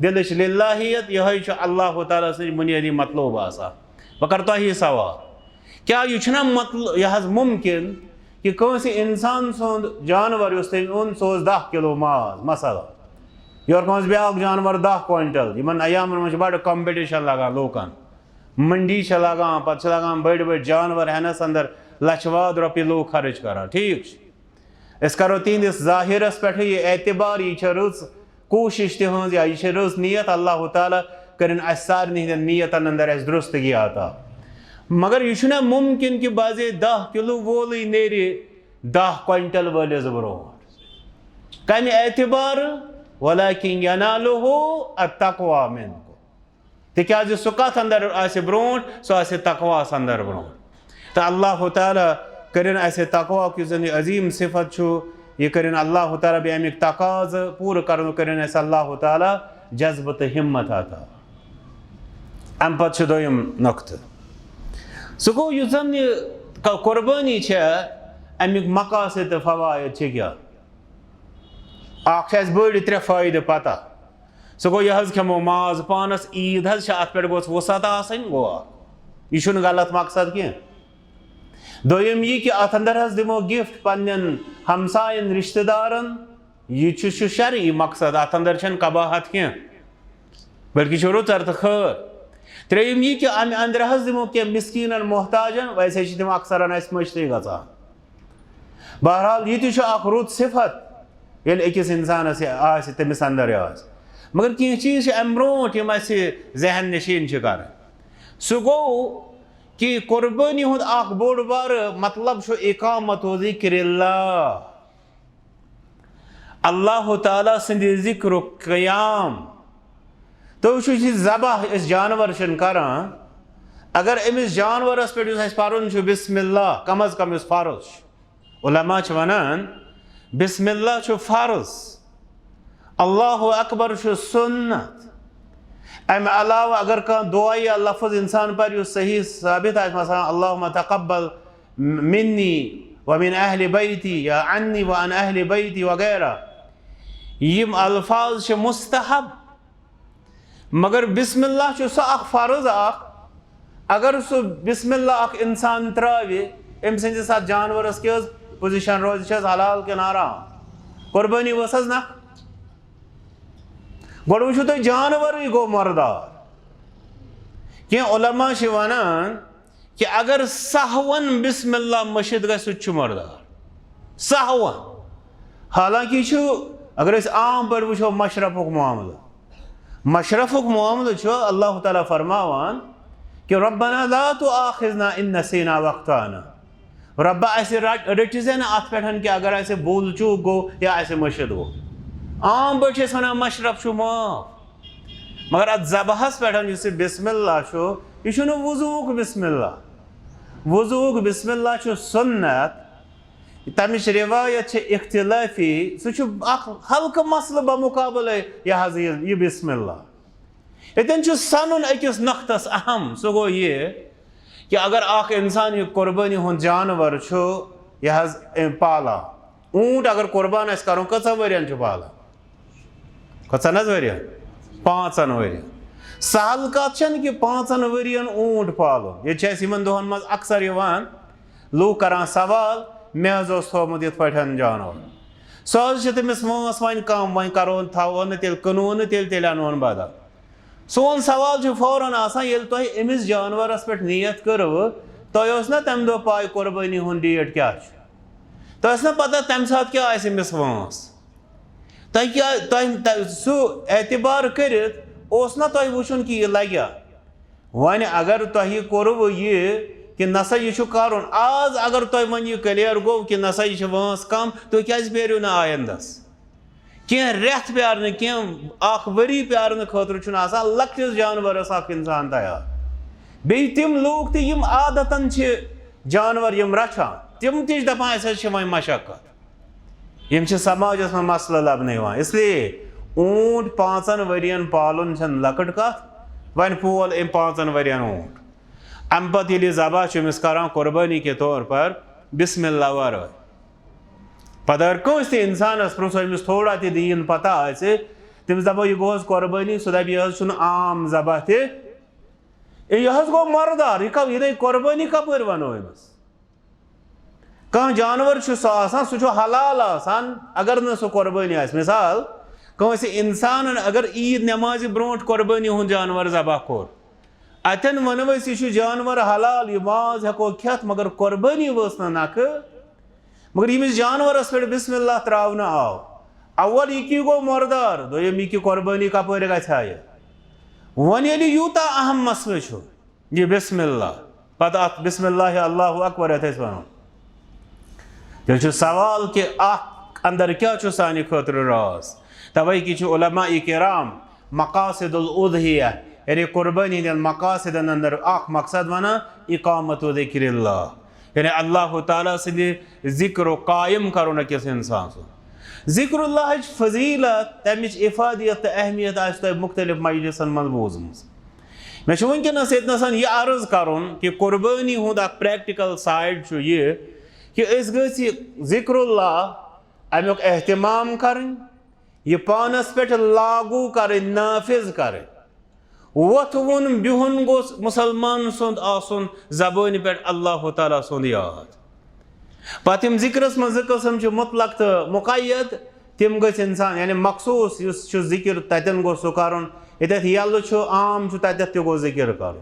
دِلٕچ للہیت، یِہوٚے چھُ اللہ تعالیٰ سٕنٛز بُنیٲدی مطلوب آسان۔ بہٕ کَرٕ تۄہہِ یہِ سوال، کیٛاہ یہِ چھُنہ مطل-، یہِ حظ مُمکِن کہِ کٲنٛسہِ اِنسان سُنٛد جانوَر یُس تٔمۍ اوٚن، سُہ اوس دَہ کِلوٗ ماز، مثلاً، یورٕ کٲنٛسہِ بیٛاکھ جانوَر دَہ کویِنٹَل، یِمَن ایامَن منٛز چھِ بَڑٕ کمپِٹیشن لگان لوٗکَن، منڈی چھِ لگان، پَتہٕ چھِ لگان بٔڑۍ بٔڑۍ جانوَر ہٮ۪نَس اندر لَچھٕ واد رۄپیہِ لوٗکھ خرٕچ کران، ٹھیٖک چھُ؟ أسۍ کرو تِہنٛدِس ظٲہِرس پٮ۪ٹھٕے یہِ اعتبار، یہِ چھےٚ رٕژ کوٗشِش تِہنٛز یا یہِ چھےٚ رٕژ نیت، اللہ تعالیٰ کٔرِن اَسہِ سارنٕے ہٕنٛدٮ۪ن نیتن اندر اَسہِ درستگی عطا۔ مگر یہِ چھُنہ مُمکِن کہِ بعضے دَہ کِلوٗ وولٕے نیرِ دَہ کویِنٹل وٲلِس برونٛٹھ۔ کمہِ اعتبارٕ؟ "ولکن ینالہ التقوی منکم۔" تِکیٛازِ سُہ کَتھ اندر آسہِ برونٛٹھ؟ سُہ آسہِ تقواہَس اندر برونٛٹھ۔ تہٕ اللہ تعالیٰ کٔرِن اَسہِ تقواہُک یُس زَن یہِ عظیٖم صفت چھُ، یہِ کٔرِن اللہ تعالیٰ بیٚیہِ اَمِکۍ تقاضہٕ پوٗرٕ کرنُک کٔرِن اَسہِ اللہ تعالیٰ جذبہٕ تہٕ ہمت عطا۔ اَمہِ پتہٕ چھُ دوٚیِم نۄقطہٕ۔ سُہ گوٚو یُس زَن یہِ ق-، قۄربٲنی چھےٚ، اَمِکۍ مقاصد تہٕ فوائد چھِ کیٛاہ؟ اکھ چھِ اَسہِ بٔڑۍ ترٛےٚ فٲیدٕ پتہ۔ سُہ گوٚو، یہِ حظ کھٮ۪مو ماز پانس، عیٖد حظ چھِ، اَتھ پٮ۪ٹھ گوٚژھ وُسعت آسٕنۍ، گوٚو اکھ۔ یہِ چھُنہٕ غلط مقصد کینٛہہ۔ دوٚیِم یہِ کہِ اَتھ اندر حظ دِمو گفٹ پننٮ۪ن ہمساین، رشتہٕ دارن۔ یہِ چھُ، چھُ شرعی مقصد، اَتھ اندر چھَنہٕ قباحت کینٛہہ، بلکہِ چھُ رُژر تہٕ خٲر۔ ترٛیٚیِم یہِ کہِ اَمہِ اندر حظ دِمو کینٛہہ مسکیٖنن، محتاجن، ویسے چھِ تِم اکثرن اَسہِ مٔشتٕے گژھان۔ بہرحال، یہِ تہِ چھُ اکھ رُت صفت، ییٚلہِ أکِس اِنسانَس یہِ آسہِ، تٔمِس اندر یہِ آسہِ۔ مگر کینٛہہ چیٖز چھِ اَمہِ برونٛٹھ، یِم اَسہِ ذہن نشیٖن چھِ کرٕنۍ۔ سُہ گوٚو کہِ قربٲنی ہُنٛد اکھ بوٚڑ بارٕ مطلب چھُ اقامت ذکر اللہ، اللہ تعالیٰ سٕنٛدِ ذکرُک قیام۔ تُہۍ وٕچھِو، یہِ ذبح أسۍ جانور چھِنہٕ کران، اگر أمِس جانورَس پٮ۪ٹھ یُس اَسہِ پَرُن چھُ بسم اللہ، کم از کم یُس فرض چھُ، علماء چھِ وَنان، بسم اللہ چھُ فرض، اللہ اکبر چھُ سُنت۔ اَمہِ علاوٕ اگر کانٛہہ دُعا یا لفظ اِنسان پَرِ یُس صحیح ثابت آسہِ، مثلاً، اللہم تقبل منی ومن اہل بیتی یا عنی وعن اہل بیتی وغیرہ، یِم الفاظ چھِ مستحب۔ مگر بسم اللہ چھُ سُہ اکھ فرض اکھ، اگر سُہ بسم اللہ اکھ انسان ترٛاوِ، أمۍ سٕنٛدِس اتھ جانورس کیٛاہ حظ پوزیشن روزِ، چھِ حظ حلال کِنہٕ حرام؟ قربٲنی ؤژھ حظ نہ؟ گۄڈٕ وٕچھِو تُہۍ، جانورٕے گوٚو مردار۔ کینٛہہ علماء چھِ ونان، کہ اگر سہون بسم اللہ مٔشِتھ گژھِ، سُہ تہِ چھُ مردار۔ سہون۔ حالانکہ یہِ چھُ، اگر أسۍ عام پٲٹھۍ وٕچھو مشرفُک معاملہٕ، مشرفُک معاملہٕ چھُ اللہ تعالیٰ فرماوان کہ ربنا لا تؤاخذنا ان نسینا واخطأنا۔ ربا، اَسہِ رٹ-، رٔٹِو زِ نہٕ اَتھ پٮ۪ٹھ کہ اگر اَسہِ بھوٗل چوٗک گوٚو یا اَسہِ مٔشِتھ گوٚو۔ عام پٲٹھۍ چھِ أسۍ وَنان مشرف چھُ معاف۔ مگر اتھ ذبحس پٮ۪ٹھ یُس یہِ بسم اللہ چھُ، یہِ چھُنہٕ وضوٗہُک بسم اللہ۔ وضوٗہُک بسم اللہ چھُ سُنت، تَمِچ رِوایت چھِ اختلافی، سُہ چھُ اَکھ ہلکہٕ مسلہٕ بمقابلے یہِ حظ یہِ، یہِ بسم اللہ۔ ییٚتٮ۪ن چھُ سَنُن أکِس نۄقطس اہم، سُہ گوٚو یہِ کہِ اگر اَکھ اِنسان یہِ قۄربٲنی ہُنٛد جانور چھُ، یہِ حظ أمۍ پالان، اوٗنٹ اگر قۄربان آسہِ کَرُن، کٔژَن ؤرِین چھُ پالان؟ کٔژَن حظ ؤرِین؟ پانٛژَن ؤرِین۔ سہل کَتھ چھَنہٕ کہِ پانٛژَن ؤرِین اوٗنٹ پالُن۔ ییٚتہِ چھِ اَسہِ یِمَن دۄہَن منٛز اکثر یِوان لوٗکھ کَران سوال، مےٚ حظ اوس تھوٚومُت یِتھ پٲٹھۍ جانور۔ سُہ حظ چھِ تٔمِس وٲنٛس وۄنۍ کَم، وۄنۍ کَرو، تھاوو نہٕ تیٚلہِ، کٕنو نہٕ تیٚلہِ، تیٚلہِ اَنون بدل۔ سون سوال چھُ فوراً آسان، ییٚلہِ تۄہہِ أمِس جانورَس پٮ۪ٹھ نیت کٔرٕوٕ، تۄہہِ اوس نہ تَمہِ دۄہ پَے قۄربٲنی ہُنٛد ڈیٹ کیٛاہ چھُ؟ تۄہہِ ٲس نہ پَتہ تَمہِ ساتہٕ کیٛاہ آسہِ أمِس وٲنٛس؟ تۄہہِ کیٛاہ، تۄہہِ، تۄہہِ سُہ اعتبار کٔرِتھ اوس نہ تۄہہِ وٕچھُن کہِ یہِ لَگیٛا؟ وۄنۍ اگر تۄہہِ کوٚروٕ یہِ کہِ نسا یہِ چھُ کَرُن، آز اگر تۄہہِ وۄنۍ یہِ clear گوٚو کہِ نسا یہِ چھِ وٲنٛس کَم، تُہۍ کیٛازِ پیٲرِو نہٕ آیندَس؟ کینٛہہ رٮ۪تھ پیارنہٕ، کینٛہہ اکھ ؤری پیارنہٕ خٲطرٕ چھُنہٕ آسان لۄکٹِس جانورس اکھ انسان تیار۔ بیٚیہِ تِم لوٗکھ تہِ یِم عادتن چھِ جانور یِم رچھان، تِم تہِ چھِ دپان، "اسہِ حظ چھِ وۄنۍ مشقت۔" یِم چھِ سماجس منٛز مسلہٕ لبنہٕ یِوان۔ اس لیے اوٗنٹ پانٛژن ؤرین پالُن چھَنہٕ لۄکٕٹ کتھ، وۄنۍ پول أمۍ پانٛژن ؤرین اوٗنٹ۔ امہِ پتہٕ ییٚلہِ یہِ ذبح چھُ أمِس کران قربٲنی کے طور پر، بسم اللہ ورٲے۔ پتہٕ اگر کٲنٛسہِ تہِ انسانس پرٛژھو، أمِس تھوڑا تہِ دیٖن پتہ آسہِ، تٔمِس دپو، "یہِ گوٚو حظ قۄربٲنی؟" سُہ دپہِ، "یہِ حظ چھُنہٕ عام ذبح تہِ، اے، یہِ حظ گوٚو مردار، یہِ کَو-، یہِ نے قۄربٲنی کپٲرۍ ونو أمِس؟" کانٛہہ جانور چھُ سُہ آسان، سُہ چھُ حلال آسان، اگر نہٕ سُہ قۄربٲنی آسہِ۔ مثال، کٲنٛسہِ انسانن اگر عیٖد نٮ۪مازِ برونٛٹھ قۄربٲنی ہُنٛد جانور ذبح کوٚر، اتٮ۪ن ونو أسۍ، یہِ چھُ جانور حلال، یہِ ماز ہٮ۪کو کھٮ۪تھ، مگر قۄربٲنی وٲژ نہٕ نکھٕ۔ مگر ییٚمِس جانورس پٮ۪ٹھ بسم اللہ تراونہٕ آو، اول یہِ کہِ گوٚو مردار، دوٚیِم یہِ کہِ قۄربٲنی کپٲرۍ گژھِ ہا یہِ۔ وۄنۍ ییٚلہِ یوٗتاہ اہم مسلہٕ چھُ، یہِ بسم اللہ، پتہٕ اتھ بسم اللہ اللہ اکبر یتھ أسۍ ونو، تیٚلہِ چھُ سوال کہِ اتھ اندر کیٛاہ چھُ سانہِ خٲطرٕ راز؟ توے کہِ چھُ علماء کرام مقاصد الاضحیہ، یعنی قربٲنی ہٕنٛدٮ۪ن مقاصدن اندر اکھ مقصد ونان اقامت ذکر اللہ، یعنی اللہ تعالیٰ سٕنٛدِ ذکر و قائم کرُن أکِس انسان سُنٛد۔ ذکر اللہٕچ فضیلت، تمِچ افادیت تہٕ اہمیت آسہِ تۄہہِ مختلف مجلسن منٛز بوٗزمٕژ۔ مےٚ چھُ وٕنکیٚنَس ییٚتہِ نَسَن یہِ عرض کَرُن کہِ قربٲنی ہُنٛد اَکھ practical side چھُ یہِ کہِ أسۍ گٔژھۍ یہِ ذِکرُاللہ، اَمیُک اہتمام کَرٕنۍ، یہِ پانَس پٮ۪ٹھ لاگوٗ کَرٕنۍ، نافذ کَرٕنۍ۔ وۄتھوُن بِہُن گوٚژھ مُسلمان سُنٛد آسُن زبٲنہِ پٮ۪ٹھ اللہ تعالیٰ سُنٛد یاد۔ پتہٕ یِم ذِکرَس منٛز زٕ قٕسٕم چھِ، مُطلق تہٕ مُقید۔ تِم گٔژھۍ اِنسان، یعنی مخصوٗص یُس چھُ ذِکِر، تَتٮ۪ن گوٚو سُہ کَرُن۔ ییٚتٮ۪تھ یَلہٕ چھُ، عام چھُ، تَتٮ۪تھ تہِ گوٚو ذِکِر کَرُن۔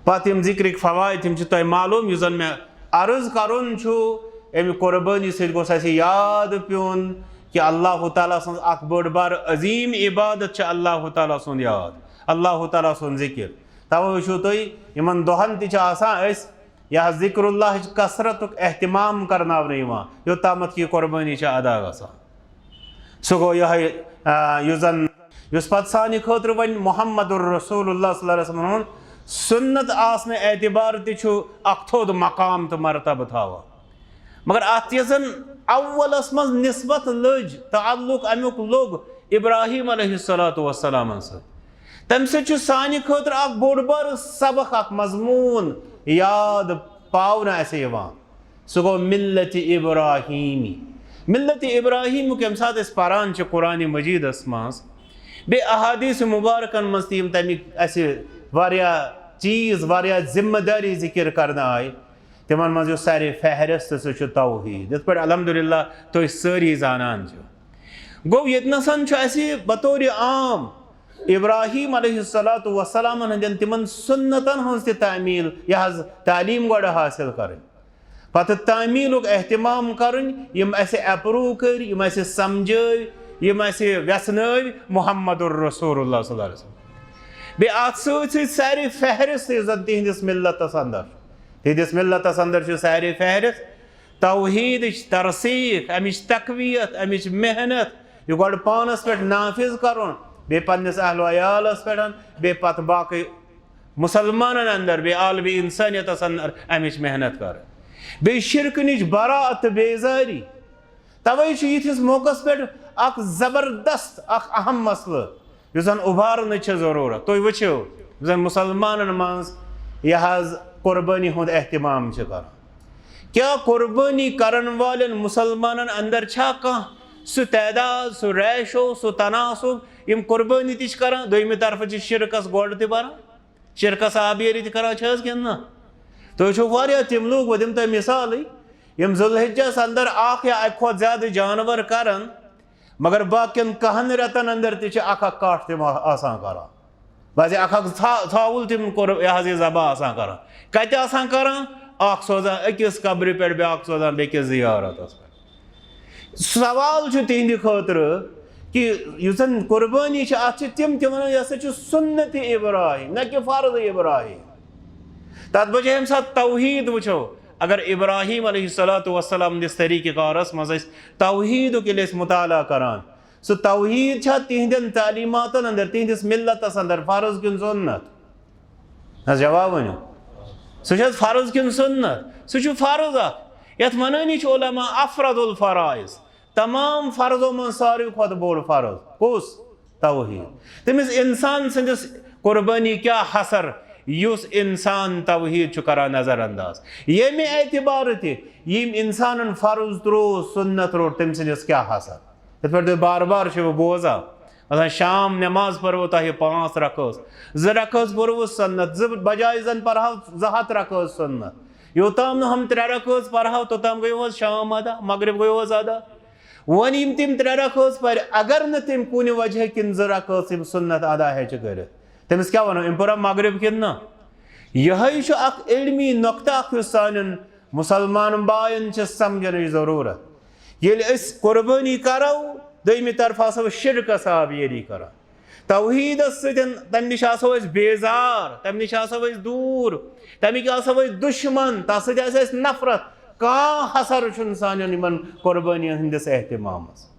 پتہٕ یِم ذِکرٕکۍ فوائد، تِم چھِ تۄہہِ معلوٗم۔ یُس زَن مےٚ عرض کَرُن چھُ، اَمہِ قۄربٲنی سۭتۍ گوٚژھ اَسہِ یاد پیوٚن کہِ اللہ تعالیٰ سٕنٛز اَکھ بٔڑ بار عظیٖم عبادت چھِ اللہ تعالیٰ سُنٛد یاد، اللہ تعالیٰ سُنٛد ذِکِر۔ تَوَے وٕچھِو تُہۍ، یِمَن دۄہَن تہِ چھِ آسان أسۍ یا ذکر اللہ ہٕچ کثرتُک اہتمام کرناونہٕ یِوان، یوٚتامَتھ کہِ یہِ قۄربٲنی چھِ ادا گژھان۔ سُہ گوٚو یِہوٚے، آ، یُس زَن، یُس پَتہٕ سانہِ خٲطرٕ وۄنۍ محمد الرسول اللہ صلی اللہ علیہ وسلم ہُنٛد سُنت آسنہٕ اعتبار تہِ چھُ اَکھ تھوٚد مقام تہٕ مرتبہٕ تھاوان۔ مگر اَتھ یۄس زَن اولَس منٛز نسبت لٔج، تعلق اَمیُک لوٚگ ابراہیم علیہ الصلوۃ والسلامَن سۭتۍ، تَمہِ سۭتۍ چھُ سانہِ خٲطرٕ اَکھ بوٚڑ بارٕ سبق، اَکھ مضموٗن یاد پاونہٕ اَسہِ یِوان۔ سُہ گوٚو مِلَتِ ابراہیٖمی۔ مِلَتِ ابراہیٖمُک ییٚمہِ ساتہٕ أسۍ پَران چھِ قرآنِ مجیٖدَس منٛز، بیٚیہِ احادیث مبارکَن منٛز تہِ یِم تَمِکۍ اَسہِ واریاہ چیٖز، واریاہ ذمہٕ دٲری ذِکِر کرنہٕ آیہِ، تِمن منٛز یُس سارے فہرست، سُہ چھُ توحیٖد۔ یِتھ پٲٹھۍ الحمدللہ تُہۍ سٲری زانان چھِو۔ گوٚو، ییٚتہِ نَسَن چھُ اَسہِ بطورِ عام ابراہیم علیہ الصلوۃ والسلامَن ہٕنٛدٮ۪ن تِمن سُنتن ہٕنٛز تہِ تعمیٖل، یہِ حظ تعلیٖم گۄڈٕ حٲصِل کَرٕنۍ، پتہٕ تعمیٖلُک اہتمام کَرٕنۍ، یِم اَسہِ approve کٔرۍ، یِم اَسہِ سمجھٲوۍ، یِم اَسہِ وٮ۪ژھنٲوۍ محمد الرسول اللہ صلی اللہ علیہ وسلم۔ بیٚیہِ اَتھ سۭتۍ سۭتۍ سارے فہرست یُس زَن تِہنٛدِس مِلتَس اندر، تِہنٛدِس مِلتَس اندر چھُ سارے فہرست توحیٖدٕچ ترسیٖخ، اَمِچ تقویت، اَمِچ محنت، یہِ گۄڈٕ پانَس پٮ۪ٹھ نافذ کَرُن، بیٚیہِ پنٛنِس اہل و عیالَس پٮ۪ٹھ، بیٚیہِ پَتہٕ باقٕے مُسلمانَن اندر، بیٚیہِ عالمِ اِنسٲنیتَس اندر اَمِچ محنت کَرٕنۍ۔ بیٚیہِ شرکہٕ نِش براءت تہٕ بیزٲری۔ توے چھُ یِتھِس موقعس پٮ۪ٹھ اکھ زبردست، اکھ اہم مسلہٕ، یُس زن اُبھارنٕچ چھےٚ ضروٗرت۔ تُہۍ وٕچھِو، یُس زن مُسلمانن منٛز یہِ حظ قربٲنی ہُنٛد اہتمام چھِ کران۔ کیٛاہ قربٲنی کرن والٮ۪ن مُسلمانن اندر چھا کانٛہہ سُہ تعداد، سُہ ریشو، سُہ تناسب، یِم قربٲنی تہِ چھِ کران، دوٚیمہِ طرفہٕ چھِ شرکس گۄڈٕ تہِ بران؟ شرکس آبیٲری تہِ کران چھِ حظ کِنہٕ نہ؟ تُہۍ وٕچھِو واریاہ تِم لوٗکھ، بہٕ دِمہٕ تۄہہِ مثالٕے، یِم ذوالحجس اندر اکھ یا اکہِ کھۄتہٕ زیادٕ جانور کرن، مگر باقین کہن رٮ۪تن اندر تہِ چھِ اکھ اکھ کٹھ تِم آ-، آسان کران۔ باسہِ اکھ اکھ ژھا-، ژھاوُل تِم کوٚر یہِ حظ یہِ ذبح آسان کران۔ کتہِ آسان کران؟ اکھ سوزان أکِس قبرِ پٮ۪ٹھ، بیٛاکھ سوزان بیٚکِس زیارتس پٮ۪ٹھ۔ سوال چھُ تِہنٛدِ خٲطرٕ کہِ یُس زن قربٲنی چھِ، اتھ چھِ تِم تہِ ونان، یہِ ہسا چھُ سُنت ابراہیم، نہ کہِ فرض ابراہیم۔ تتھ بجایہِ ییٚمہِ ساتہٕ توحید وٕچھو، اگر ابراہیم علیہ الصلوۃ والسلام ہٕنٛدِس طریقہ کارس منٛز أسۍ توحیدُک ییٚلہِ أسۍ مطالعہ کران، سُہ توحید چھا تِہنٛدٮ۪ن تعلیماتن اندر، تِہنٛدِس ملتس اندر فرض کِنہٕ سُنت؟ نہ، جواب ؤنِو۔ سُہ چھا فرض کِنہٕ سُنت؟ سُہ چھُ فرض اکھ۔ یتھ ونٲنی چھِ علماء افرض الفرائض۔ تمام فرضو منٛز ساروی کھۄتہٕ بوٚڑ فرض کُس؟ توحید۔ تٔمِس انسان سٕنٛدِس قربٲنی کیٛاہ حسر، یُس انسان توحید چھُ کران نظر انداز؟ ییٚمہِ اعتبارٕ تہِ ییٚمۍ انسانن فرض تروو، سُنت روٚٹ، تٔمۍ سٕنٛدِس کیٛاہ حسر؟ یِتھ پٲٹھۍ تُہۍ بار بار چھِو بوزان، مثلاً شام نٮ۪ماز پٔرٕو تۄہہِ پانٛژھ رکٲژ، زٕ رکٲژ پٔرٕو سُنت، زٕ بجایہِ زن پرہو زٕ ہتھ رکٲژ سُنت۔ یوٚتام نہٕ ہم ترٛےٚ رکٲژ پرہو، توٚتام گٔیو حظ شام ادا، مغرب گٔیو حظ ادا۔ وۄنۍ یِم تِم ترٛےٚ رکٲژ پرِ، اگر نہٕ تٔمۍ کُنہِ وجہ کِنۍ زٕ رکٲژ یِم سُنت ادا ہیٚچہِ کٔرِتھ، تٔمِس کیٛاہ ونو، أمۍ پٔرا مغرب کِنہٕ نہ؟ یِہوٚے چھُ اکھ علمی نۄقطہٕ اکھ، یُس سانٮ۪ن مُسلمان باین چھِ سمجھنٕچ ضروٗرت۔ ییٚلہِ أسۍ قربٲنی کرو، دوٚیمہِ طرفہٕ آسو أسۍ شرکس آبیٲری کران۔ توحیدس سۭتۍ، تمہِ نِش آسو أسۍ بیزار، تمہِ نِش آسو أسۍ دوٗر، تمیُک آسو أسۍ دُشمن، تس سۭتۍ آسہِ اَسہِ نفرت۔ کانٛہہ حسر چھُنہٕ سانٮ۪ن یِمن قربٲنین ہٕنٛدِس اہتمامس۔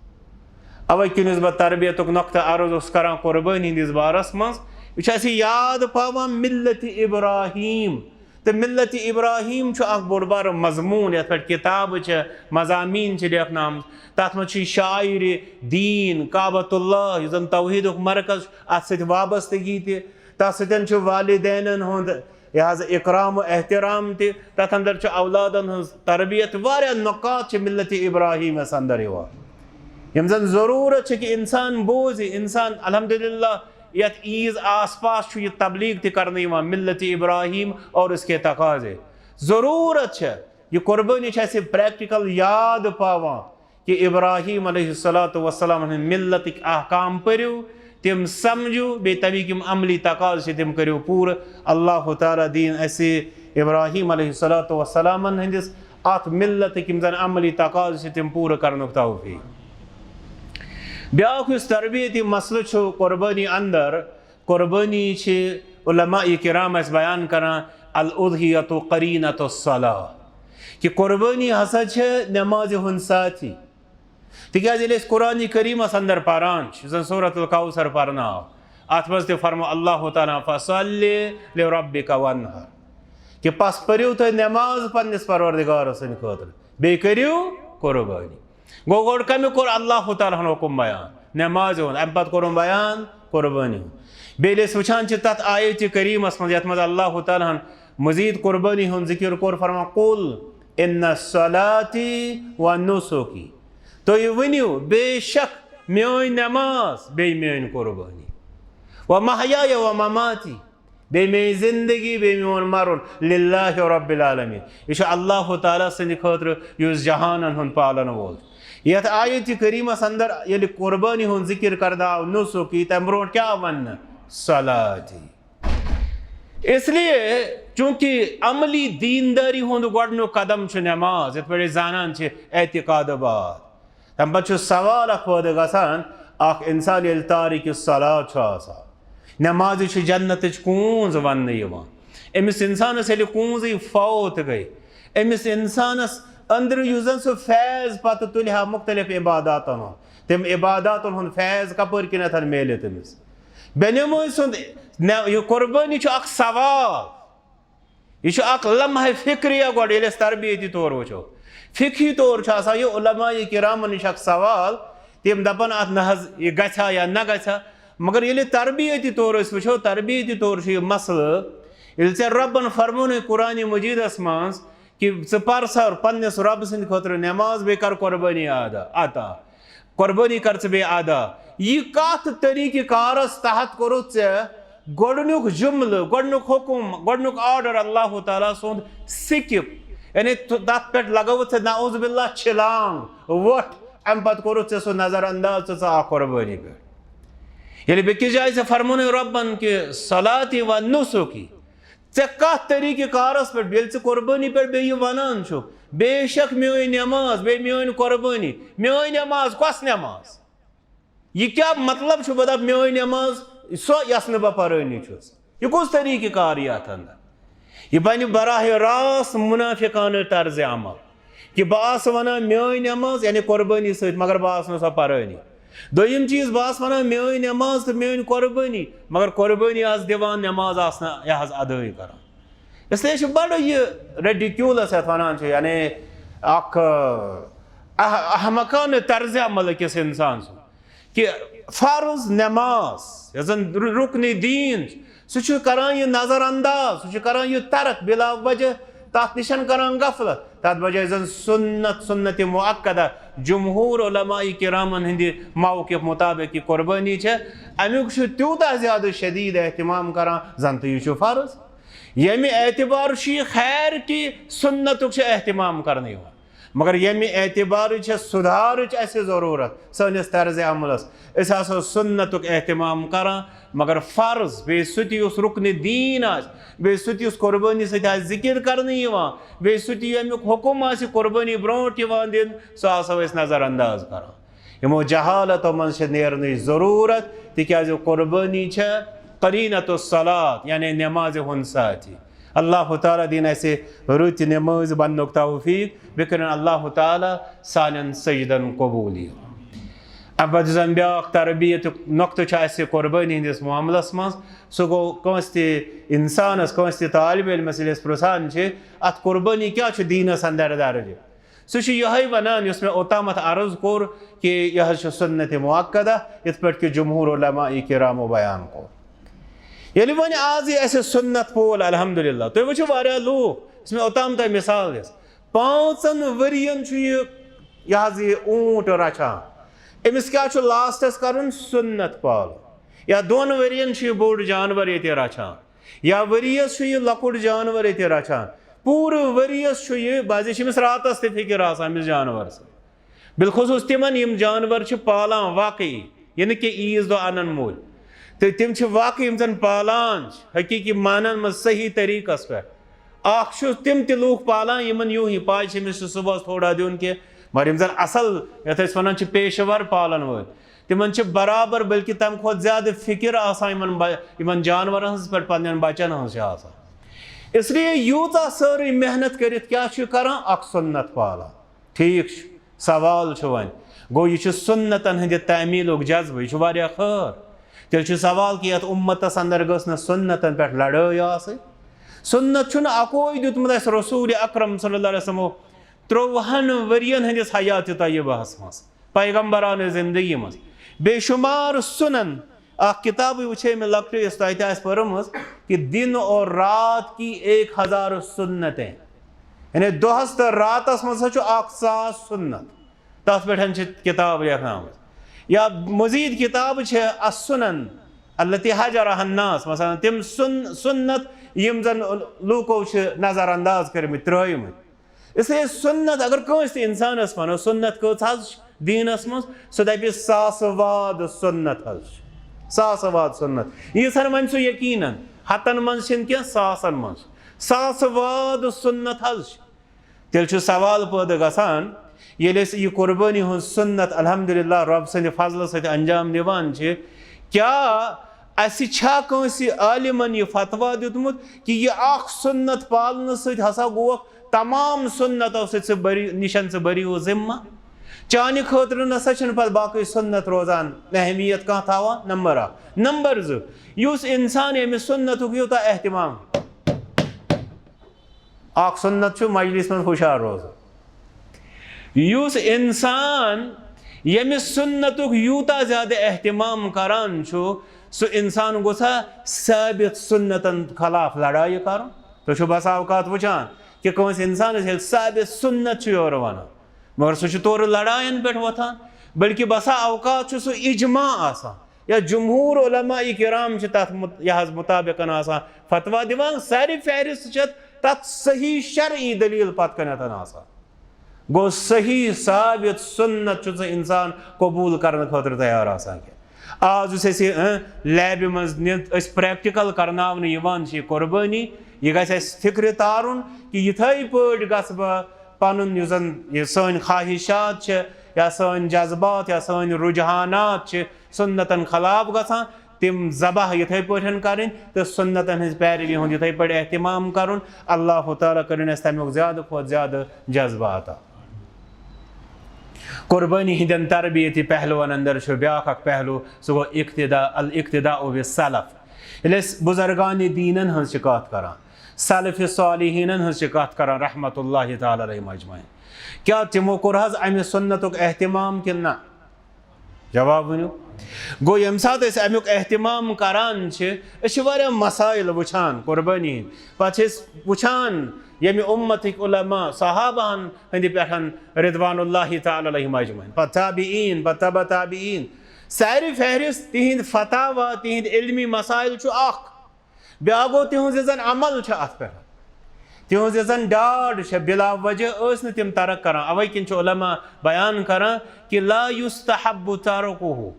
اوے کِنۍ یُس بہٕ تربیتُک نۄقطہٕ عرض اوسُس کران قربٲنی ہٕنٛدِس بارس منٛز، یہِ چھُ اَسہِ یاد پاوان ملت ابراہیم۔ تہٕ ملت ابراہیم چھُ اکھ بوٚڑ بارٕ مضموٗن، یتھ پٮ۪ٹھ کتابہٕ چھِ، مضامین چھِ لیکھنہٕ آمٕتۍ۔ تتھ منٛز چھُ شاعرِ دیٖن، کعبۃ اللہ، یُس زن توحیدُک مرکز چھُ، اتھ سۭتۍ وابستگی تہِ، تتھ سۭتۍ چھُ والدینن ہُنٛد یہِ حظ اکرام و احترام تہِ، تتھ اندر چھُ اولادن ہٕنٛز تربیت، واریاہ نکات چھِ ملت ابراہیمس اندر یِوان، یِم زن ضروٗرت چھِ کہِ انسان بوزِ۔ انسان الحمدللہ یتھ عیٖذ آس پاس چھُ یہِ تبلیغ تہِ کرنہٕ یِوان، ملت ابراہیم اور اس کے تقاضے۔ ضروٗرت چھِ یہِ قربٲنی چھِ اَسہِ پریکٹیکل یاد پاوان کہِ ابراہیم علیہ الصلوۃ والسلام ہٕنٛدۍ ملتٕکۍ احکام پٔرِو، تِم سمجھِو، بیٚیہِ تَمِکۍ یِم عملی تقاضہٕ چھِ، تِم کٔرِو پوٗرٕ۔ اللہ تعالیٰ دِیِن اَسہِ ابراہیم علیہ الصلوۃ والسلامن ہٕنٛدِس اَتھ ملتٕکۍ یِم زَن عملی تقاضہٕ چھِ، تِم پوٗرٕ کرنُک توفیٖق۔ بیٛاکھ یُس تربیتی مسلہٕ چھُ قربٲنی اندر، قربٲنی چھِ علماء کرام اَسہِ بیان کران، الاضحیۃ قرینۃ الصلاۃ، کہِ قربٲنی ہسا چھِ نمازِ ہُنٛد ساتھی۔ تِکیٛازِ ییٚلہِ أسۍ قرآنِ کریٖمس اندر پران چھِ، یُس زن سورۃ الکوثر پرنہٕ آو، اتھ منٛز تہِ فرموو اللہ تعالیٰ، فصل لربک وانحر، کہِ پس پٔرِو تُہۍ نماز پننِس پروردگار سٕنٛدِ خٲطرٕ، بیٚیہِ کٔرِو قربٲنی۔ گوٚو، گۄڈٕ کَمیُک کوٚر اللہ تعالیٰ ہن حُکُم بیان؟ نمازِ ہُنٛد۔ اَمہِ پتہٕ کوٚرُن بیان قربٲنی ہُنٛد۔ بیٚیہِ ییٚلہِ أسۍ وٕچھان چھِ تَتھ آیتِ کریٖمَس منٛز، یَتھ منٛز اللہ تعالیٰ ہن مزیٖد قربٲنی ہُنٛد ذِکِر کوٚر، فرمان، "قل ان صلاتی و نسکی"، تُہۍ ؤنِو، بے شک میٲنۍ نماز، بیٚیہِ میٲنۍ قربٲنی، "و محیای و مماتی"، بیٚیہِ میٲنۍ زندگی، بیٚیہِ میون مرُن، للہ رب العالمین۔ یہِ چھُ اللہ تعالیٰ سٕنٛدِ خٲطرٕ، یُس جہانن ہُنٛد پالن وول چھُ۔ یتھ آیتِ کریٖمس اندر ییٚلہِ قربٲنی ہُنٛد ذِکِر کرنہٕ آو، نسکی، تمہِ برونٛٹھ کیٛاہ آو وننہٕ؟ صلاتی۔ اس لیے، چونکہ عملی دیندٲری ہُنٛد گۄڈٕنیُک قدم چھُ نماز، یتھ پٲٹھۍ أسۍ زانان چھِ اعتقاد بعد۔ تَمہِ پَتہٕ چھُ سوال اکھ پٲدٕ گژھان، اکھ اِنسان ییٚلہِ تارِکِ صلات چھُ آسان، نمازِ چھُ جنتٕچ کونٛز وَننہٕ یِوان۔ أمِس اِنسانَس ییٚلہِ کونٛزٕے فوت گٔے، أمِس اِنسانَس أنٛدرٕ یُس زَن سُہ فیض پَتہٕ تُلہِ ہا مُختٔلِف عباداتَن ہُنٛد، تِم عباداتَن ہُنٛد فیض کَپٲرۍ کِنٮ۪تھ میلہِ تٔمِس؟ بے نمٲزۍ سُنٛد نہ-، یہِ قربٲنی چھُ اکھ سوال۔ یہِ چھُ اکھ لمحہ فکریہ۔ گۄڈٕ ییٚلہِ أسۍ تربیتی طور وٕچھو، فقہی طور چھُ آسان یہِ علماء کرامن نِش اکھ سوال، تِم دپان اتھ نہ حظ یہِ گژھِ ہا یا نہ گژھِ ہا۔ مگر ییٚلہِ تربیتی طور أسۍ وٕچھو، تربیتی طور چھُ یہِ مسلہٕ، ییٚلہِ ژےٚ رۄبن فرمونُے قرآن مجیدس منٛز کہِ ژٕ پر سا پننِس رۄب سٕنٛدِ خٲطرٕ نٮ۪ماز، بیٚیہِ کر قۄربٲنی ادا عطا، قۄربٲنی کر ژٕ بیٚیہِ ادا۔ یہِ کتھ طریٖقہٕ کارس تحت کوٚرُتھ ژےٚ گۄڈٕنیُک جملہٕ، گۄڈٕنیُک حکم، گۄڈٕنیُک آرڈر اللہ تعالیٰ سُنٛد سِکِپ؟ یعنی تہٕ تتھ پٮ۪ٹھ لگٲوٕتھ ژےٚ نعوذ باللہ چھلانگ، وۄٹھ، امہِ پتہٕ کوٚرُتھ ژےٚ سُہ نظر انداز، ژٕ ژٕ آکھ قۄربٲنی پٮ۪ٹھ۔ ییٚلہِ بیٚکِس جایہِ ژےٚ فرمونُے رۄبن کہِ صلاتی و نسکی، ژےٚ کتھ طریٖقہٕ کارس پٮ۪ٹھ، ییٚلہِ ژٕ قۄربٲنی پٮ۪ٹھ بیٚیہِ یہِ ونان چھُکھ، بے شک میٲنۍ نٮ۪ماز، بیٚیہِ میٲنۍ قۄربٲنی، میٲنۍ نٮ۪ماز، کۄس نٮ۪ماز؟ یہِ کیٛاہ مطلب چھُ، بہٕ دَپہٕ میٲنۍ نٮ۪ماز، سۄ یۄس نہٕ بہٕ پرٲنی چھُس؟ یہِ کُس طریٖقہٕ کار یہِ اتھ اندر؟ یہِ بنہِ براہ راست منافقانہٕ طرزِ عمل، کہِ بہٕ آسہٕ ونان میٲنۍ نٮ۪ماز، یعنی قۄربٲنی سۭتۍ، مگر بہٕ آسہٕ نہٕ سۄ پرٲنی۔ دوٚیِم چیٖز، بہٕ آسہٕ ونان میٲنۍ نٮ۪ماز تہٕ میٲنۍ قۄربٲنی، مگر قۄربٲنی آسہٕ دِوان، نٮ۪ماز آسہٕ نہٕ یہِ حظ ادٲے کران۔ اس لیے چھُ بڑٕ یہِ ridiculous یتھ ونان چھِ، یعنی اکھ، اح-، احمقانہٕ طرزِ عمل أکِس انسان سُنٛد، کہِ فرض نٮ۪ماز، یۄس زن رُ-، رُکنِ دیٖن چھِ، سُہ چھُ کران یہِ نظر انداز، سُہ چھُ کران یہِ ترک بلا وجہ، تتھ نِش کران غفلت۔ تتھ بجایہِ زن سنت، سنت مؤکدہ، جمہور علماء کرامن ہٕنٛدِ موقف مطابق یہِ قۄربٲنی چھےٚ، امیُک چھُ تیوٗتاہ زیادٕ شدید اہتمام کران زن تہٕ یہِ چھُ فرض۔ ییٚمہِ اعتبار چھُ یہِ خیر کہِ سنتُک چھُ اہتمام کرنہٕ یِوان، مگر ییٚمہِ اعتبارٕچ چھےٚ سُدھارٕچ اَسہِ ضروٗرت سٲنِس طرزِ عملس، أسۍ آسو سُنتُک اہتمام کران، مگر فرض، بیٚیہِ سُہ تہِ یُس رُکنِ دیٖن آسہِ، بیٚیہِ سُہ تہِ یُس قۄربٲنی سۭتۍ آسہِ ذِکِر کرنہٕ یِوان، بیٚیہِ سُہ تہِ ییٚمیُک حُکُم آسہِ قۄربٲنی برونٛٹھ یِوان دِنہٕ، سُہ آسو أسۍ نظر انداز کران۔ یِمو جہالتو منٛز چھِ نیرنٕچ ضروٗرت، تِکیازِ قۄربٲنی چھےٚ قرینۃ الصلاۃ، یعنی نمازِ ہُنٛد ساتھی۔ اللہ تعالیٰ دِیِن اَسہِ رٕتۍ نمٲزۍ بننُک توفیق، بیٚیہِ کٔرِن اللہ تعالیٰ سانٮ۪ن سجدن قبوٗل۔ یہِ اَمہِ پتہٕ یُس زن بیٛاکھ تربیتُک نۄقطہٕ چھُ اَسہِ قۄربٲنی ہٕنٛدِس معاملس منٛز، سُہ گوٚو کٲنٛسہِ تہِ انسانس، کٲنٛسہِ تہِ طالب علمس ییٚلہِ أسۍ پرژھان چھِ، اتھ قۄربٲنی کیٛاہ چھُ دیٖنس اندر درجہِ؟ سُہ چھُ یِہوٚے وَنان، یُس مےٚ اوٚتامَتھ عرض کوٚر، کہِ یہِ حظ چھُ سُنتِ مؤکدہ، یِتھ پٲٹھۍ کہِ جمہوٗر علماء کرامو بیان کوٚر۔ ییٚلہِ وۄنۍ آز یہِ اَسہِ سُنت پول، الحمدللہ، تُہۍ وٕچھِو واریاہ لوٗکھ، یُس مےٚ اوٚتام تۄہہِ مثال دِژ، پانٛژَن ؤرِیَن چھُ یہِ، یہِ حظ یہِ اوٗنٹ رَچھان۔ أمِس کیٛاہ چھُ لاسٹَس کَرُن؟ سُنت پالُن۔ یا دۄن ؤرِیَن چھُ یہِ بوٚڑ جانوَر ییٚتہِ رَچھان۔ یا ؤریَس چھُ یہِ لۄکُٹ جانوَر ییٚتہِ رَچھان۔ پوٗرٕ ؤریَس چھُ یہِ، بعضے چھِ أمِس راتَس تہِ فِکِر آسان أمِس جانوَر سۭتۍ۔ بالخصوٗص تِمَن یِم جانوَر چھِ پالان واقعی، یہِ نہٕ کہِ عیٖذ دۄہ اَنَن مٔلۍ۔ تہٕ تِم چھِ واقعی یِم زَن پالان چھِ، حقیٖقی معنَن منٛز صحیح طریٖقَس پٮ۪ٹھ۔ اَکھ چھُ تِم تہِ لوٗکھ پالان، یِمَن یوٗہی پَے چھِ أمِس چھُ صُبحَس تھوڑا دیُن کینٛہہ، مگر یِم زَن اَصٕل، یَتھ أسۍ وَنان چھِ پیشہٕ وَر پالَن وٲلۍ، تِمن چھِ برابر بلکہِ تَمہِ کھۄتہٕ زیادٕ فِکِر آسان یِمن بَ-، یِمن جانوَرن ہٕنٛز پٮ۪ٹھ، پننٮ۪ن بَچن ہٕنٛز چھِ آسان۔ اس لیے یوٗتاہ سٲرٕے محنت کٔرِتھ کیٛاہ چھُ کران؟ اکھ سُنت پالان۔ ٹھیٖک چھُ، سوال چھُ وۄنۍ، گوٚو یہِ چھُ سُنتن ہٕنٛدِ تعمیٖلُک جذبہٕ، یہِ چھُ واریاہ خٲر۔ تیٚلہِ چھُ سوال کہِ یَتھ اُمتس اندر گٔژھ نہٕ سُنتن پٮ۪ٹھ لڑٲے آسٕنۍ؟ سُنت چھُنہٕ اکوے دیُتمُت اَسہِ رسول اکرم صلی اللہ علیہ وسلمو ترٛۆوُہن ؤرین ہٕنٛدِس حیات طیبہس منٛز۔ پیغمبرانہ زندگی منٛز بے شمار سنن۔ اکھ کتابٕے وٕچھے مےٚ لۄکٹہِ، یۄس تۄہہِ تہِ آسہِ پٔرمٕژ، کہ دن اور رات کی ایک ہزار سنتیں، یعنی دۄہس تہٕ راتس منٛز ہسا چھُ اکھ ساس سنت۔ تتھ پٮ۪ٹھ چھِ کتاب لیکھناومٕژ۔ یا مزید کتابہٕ چھِ السنن التي هجرها الناس، مثلاً تِم سن-، سنت یِم زن لوٗکو چھِ نظر انداز کٔرمٕتۍ، ترٲومٕتۍ۔ اس لیے سنت اگر کٲنٛسہِ تہِ انسانس ونو، سنت کٔژ حظ چھِ دیٖنس منٛز؟ سُہ دپہِ ساسہٕ واد سنت حظ چھِ۔ ساسہٕ واد سنت۔ ییٖژہن ونہِ سُہ یقیناً، ہتن منٛز چھِنہٕ کینٛہہ، ساسن منٛز۔ ساسہٕ واد سنت حظ چھِ۔ تیٚلہِ چھُ سوال پٲدٕ گژھان، ییٚلہِ أسۍ یہِ قربٲنی ہٕنٛز سنت الحمدللہ رۄب سٕنٛدِ فضلہٕ سۭتۍ انجام دِوان چھِ، کیٛاہ اسہِ چھا کٲنٛسہِ عالمن یہِ فتویٰ دیُتمُت کہِ یہِ اکھ سنت پالنہٕ سۭتۍ ہسا گوکھ تمام سنتو سۭتۍ ژٕ بٔری-، نِشن ژٕ بٔرِو ذمہ؟ چانہِ خٲطرٕ نسا چھِنہٕ پتہٕ باقٕے سنت روزان اہمیت کانٛہہ تھاوان، نمبر اکھ۔ نمبر زٕ، یُس انسان ییٚمہِ سنتُک یوٗتاہ اہتمام، اکھ سنت چھُ مجلس منٛز ہُشار روزُن۔ یُس انسان ییٚمہِ سنتُک یوٗتاہ زیادٕ اہتمام کران چھُ، سُہ انسان گوٚژھا ثابت سنتن خلاف لڑایہِ کرُن؟ تُہۍ چھِو بسا اوقات وٕچھان کہِ کٲنٛسہِ انسانس ییٚلہِ ثابت سنت چھُ یورٕ ونان، مگر سُہ چھُ تورٕ لڑاین پٮ۪ٹھ وۄتھان، بلکہِ بسا اوقات چھُ سُہ اجماع آسان یا جمہور علماء کرام چھِ تتھ مت-، یہِ حظ مطابقن آسان فتویٰ دِوان۔ سارِ فہرست چھِ تتھ صحیح شرعی دلیل پتھ کنٮ۪تھ آسان۔ گوٚو، صحیح ثابت سنت چھُ سُہ انسان قبول کرنہٕ خٲطرٕ تیار آسان کینٛہہ۔ آز یُس اَسہِ، اۭں، لیبہِ منٛز نِتھ أسۍ پریکٹیکل کرناونہٕ یِوان چھِ یہِ قربٲنی، یہِ گژھِ اَسہِ فکرِ تارُن کہِ یِتھَے پٲٹھۍ گژھٕ بہٕ پنُن یُس زن یہِ سٲنۍ خواہشات چھِ یا سٲنۍ جذبات یا سٲنۍ رجحانات چھِ سنتن خلاف گژھان، تِم ذبح یِتھَے پٲٹھۍ کرٕنۍ تہٕ سنتن ہٕنٛز پیروی ہُنٛد یِتھَے پٲٹھۍ اہتمام کرُن۔ اللہ تعالیٰ کٔرِنۍ اَسہِ تَمیُک زیادٕ کھۄتہٕ زیادٕ جذبہٕ عطا۔ قربٲنی ہٕنٛدٮ۪ن تربیتی پہلوَن اندر چھُ بیٛاکھ اکھ پہلو، سُہ گوٚو اقتداء، الاقتداء بالسلف۔ ییٚلہِ أسۍ بزرگان دیٖنن ہٕنٛز چھِ کتھ کران، سلف صالحینن ہٕنٛز چھِ کتھ کران، رحمت اللہ تعالیٰ علیہم اجمعین، کیٛاہ تِمو کوٚر حظ امہِ سنتُک اہتمام کِنہٕ نہ؟ جواب ؤنِو۔ گوٚو، ییٚمہِ ساتہٕ أسۍ امیُک اہتمام کران چھِ، أسۍ چھِ واریاہ مسائل وٕچھان قربٲنی ہٕنٛدۍ۔ پتہٕ چھِ أسۍ وٕچھان ییٚمہِ اُمتٕکۍ علماء، صحابہن ہٕنٛدِ پٮ۪ٹھ رضوان اللہ تعالیٰ علیہم اجمعین، پتہٕ تابعین، پتہٕ تبع تابعین، سارِ فہرست تِہنٛدۍ فتاوا، تِہنٛدۍ علمی مسائل چھُ اکھ۔ بیٛاکھ گوٚو تِہُنٛز یۄس زن عمل چھِ اتھ پٮ۪ٹھ، تِہُنٛز یۄس زن ڈاڈ چھےٚ، بلا وجہ ٲسۍ نہٕ تِم ترک کران۔ اوے کِنۍ چھِ علماء بیان کران کہِ لا یستحب ترکہ،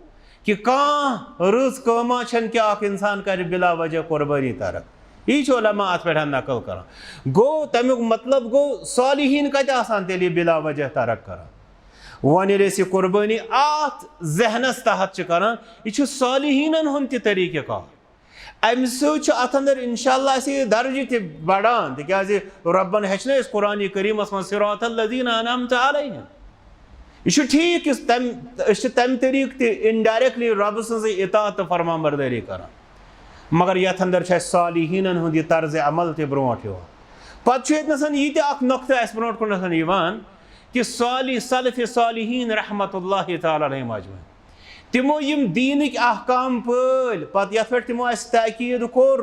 کہِ کانٛہہ رٕژ کٲما چھَنہٕ کہِ اکھ انسان کرِ بلا وجہ قربٲنی ترک۔ یی چھُ علماء اتھ پٮ۪ٹھ نقل کران۔ گوٚو، تمیُک مطلب گوٚو، صالحین کتہِ آسان تیٚلہِ یہِ بلا وجہ ترک کران؟ وۄنۍ ییٚلہِ أسۍ یہِ قربٲنی اتھ ذہنس تحت چھِ کران، یہِ چھُ صالحینن ہُنٛد تہِ طریٖقہٕ کار۔ امہِ سۭتۍ چھُ اتھ اندر انشاءاللہ اسہِ یہِ درجہِ تہِ بڑان، تِکیازِ رۄبن ہیٚچھنٲے أسۍ قرآن کریمس منٛز صراط الذین انعمت علیہم۔ یہِ چھُ ٹھیٖک کہِ تمہِ، أسۍ چھِ تمہِ طریٖقہٕ تہِ indirectly رۄبہٕ سٕنٛزٕے اطاعت تہٕ فرمانبردٲری کران، مگر یتھ اندر چھُ اسہِ صالحینن ہُنٛد یہِ طرزِ عمل تہِ برونٛٹھ یِوان۔ پتہٕ چھُ ییٚتہِ نسن یہِ تہِ اکھ نۄقطہٕ اسہِ برونٛٹھ کُن نسن یِوان کہِ صالح، سلف صالحین رحمت اللہ تعالیٰ علیہم اجمعین، تِمو یِم دیٖنٕکۍ احکام پٲلۍ، پتہٕ یتھ پٮ۪ٹھ تِمو اسہِ تاکید کوٚر،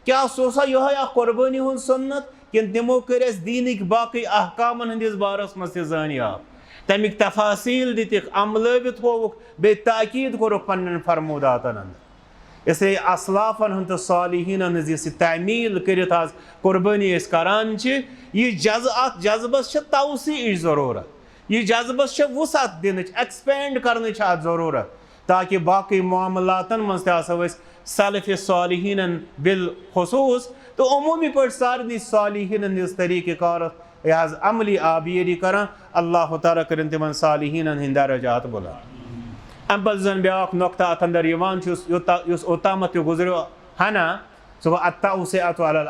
کیٛاہ سُہ اوسا یِہوٚے اکھ قربٲنی ہُنٛد سُنت، کِنہٕ تِمو کٔرۍ اسہِ دیٖنٕکۍ باقٕے احکامن ہٕنٛدِس بارس منٛز تہِ زٲنیاب، تمیِکۍ تفاصیل دِتِکھ، عملٲوِتھ ہووُکھ، بیٚیہِ تاکید کوٚرُکھ پننٮ۪ن فرموداتن اندر؟ اس لیے اسلافن ہُنٛد تہٕ صالحینن ہٕنٛز یۄس یہِ تعمیل کٔرِتھ آز قربٲنی أسۍ کران چھِ، یہِ جذ-، اتھ جذبس چھِ توسیعٕچ ضروٗرت۔ یہِ جذبس چھِ وسعت دِنٕچ، expand کرنٕچ چھِ اتھ ضروٗرت، تاکہِ باقٕے معاملاتن منٛز تہِ آسو أسۍ سلف صالحینن بالخصوص تہٕ عموٗمی پٲٹھۍ سارنٕے صالحینن ہٕنٛدِس طریٖقہٕ کارس یہِ حظ عملی آبیٲری کران۔ اللہ تعالیٰ کٔرِن تِمن صالحینن ہٕنٛدۍ درجات بُلند۔ امہِ پتہٕ زن بیٛاکھ نۄقطہٕ اتھ اندر یِوان چھُ، یُس یوٚتا-، یُس اوٚتامتھ تہِ گُزریو ہنا، سُہ گوٚو التوسعة علی ال-،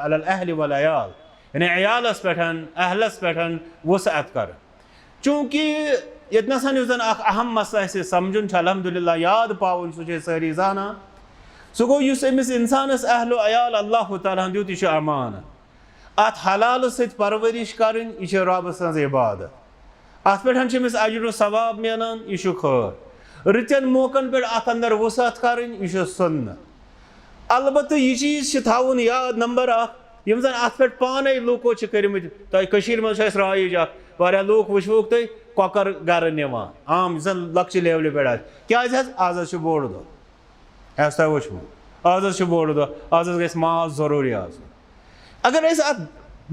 علی الاہل والعیال، یعنی عیالس پٮ۪ٹھ، اہلس پٮ۪ٹھ وسعت کرٕنۍ۔ چوٗنٛکہِ ییٚتہِ نسن یُس زن اکھ اہم مسلہٕ اسہِ سمجھُن چھُ، الحمدللہ یاد پاوُن، سُہ چھِ أسۍ سٲری زانان، سُہ گوٚو یُس أمِس انسانس اہل و عیال اللہ تعالیٰ ہن دیُت، یہِ چھُ امانت۔ اتھ حلالہٕ سۭتۍ پرورش کرٕنۍ، یہِ چھِ رۄبہٕ سٕنٛز عبادت۔ اتھ پٮ۪ٹھ چھِ أمِس اجر و ثواب میلان، یہِ چھُ خٲر۔ رٕتٮ۪ن موقعن پٮ۪ٹھ اتھ اندر وسعت کرٕنۍ، یہِ چھُ سنت۔ البتہ یہِ چیٖز چھِ تھاوُن یاد، نمبر اکھ، یِم زن اتھ پٮ۪ٹھ پانے لوٗکو چھِ کٔرمٕتۍ، تۄہہِ کٔشیٖرِ منٛز چھُ اسہِ رایج اکھ، واریاہ لوٗکھ وٕچھوُکھ تُہۍ کۄکر گرٕ نِوان، عام یُس زن لۄکچہِ لیولہِ پٮ۪ٹھ آسہِ۔ کیٛازِ حظ؟ آز حظ چھُ بوٚڑ دۄہ۔ آسہِ تۄہہِ وٕچھمُت؟ آز حظ چھُ بوٚڑ دۄہ، آز حظ گژھِ ماز ضروٗری آسُن۔ اگر أسۍ اتھ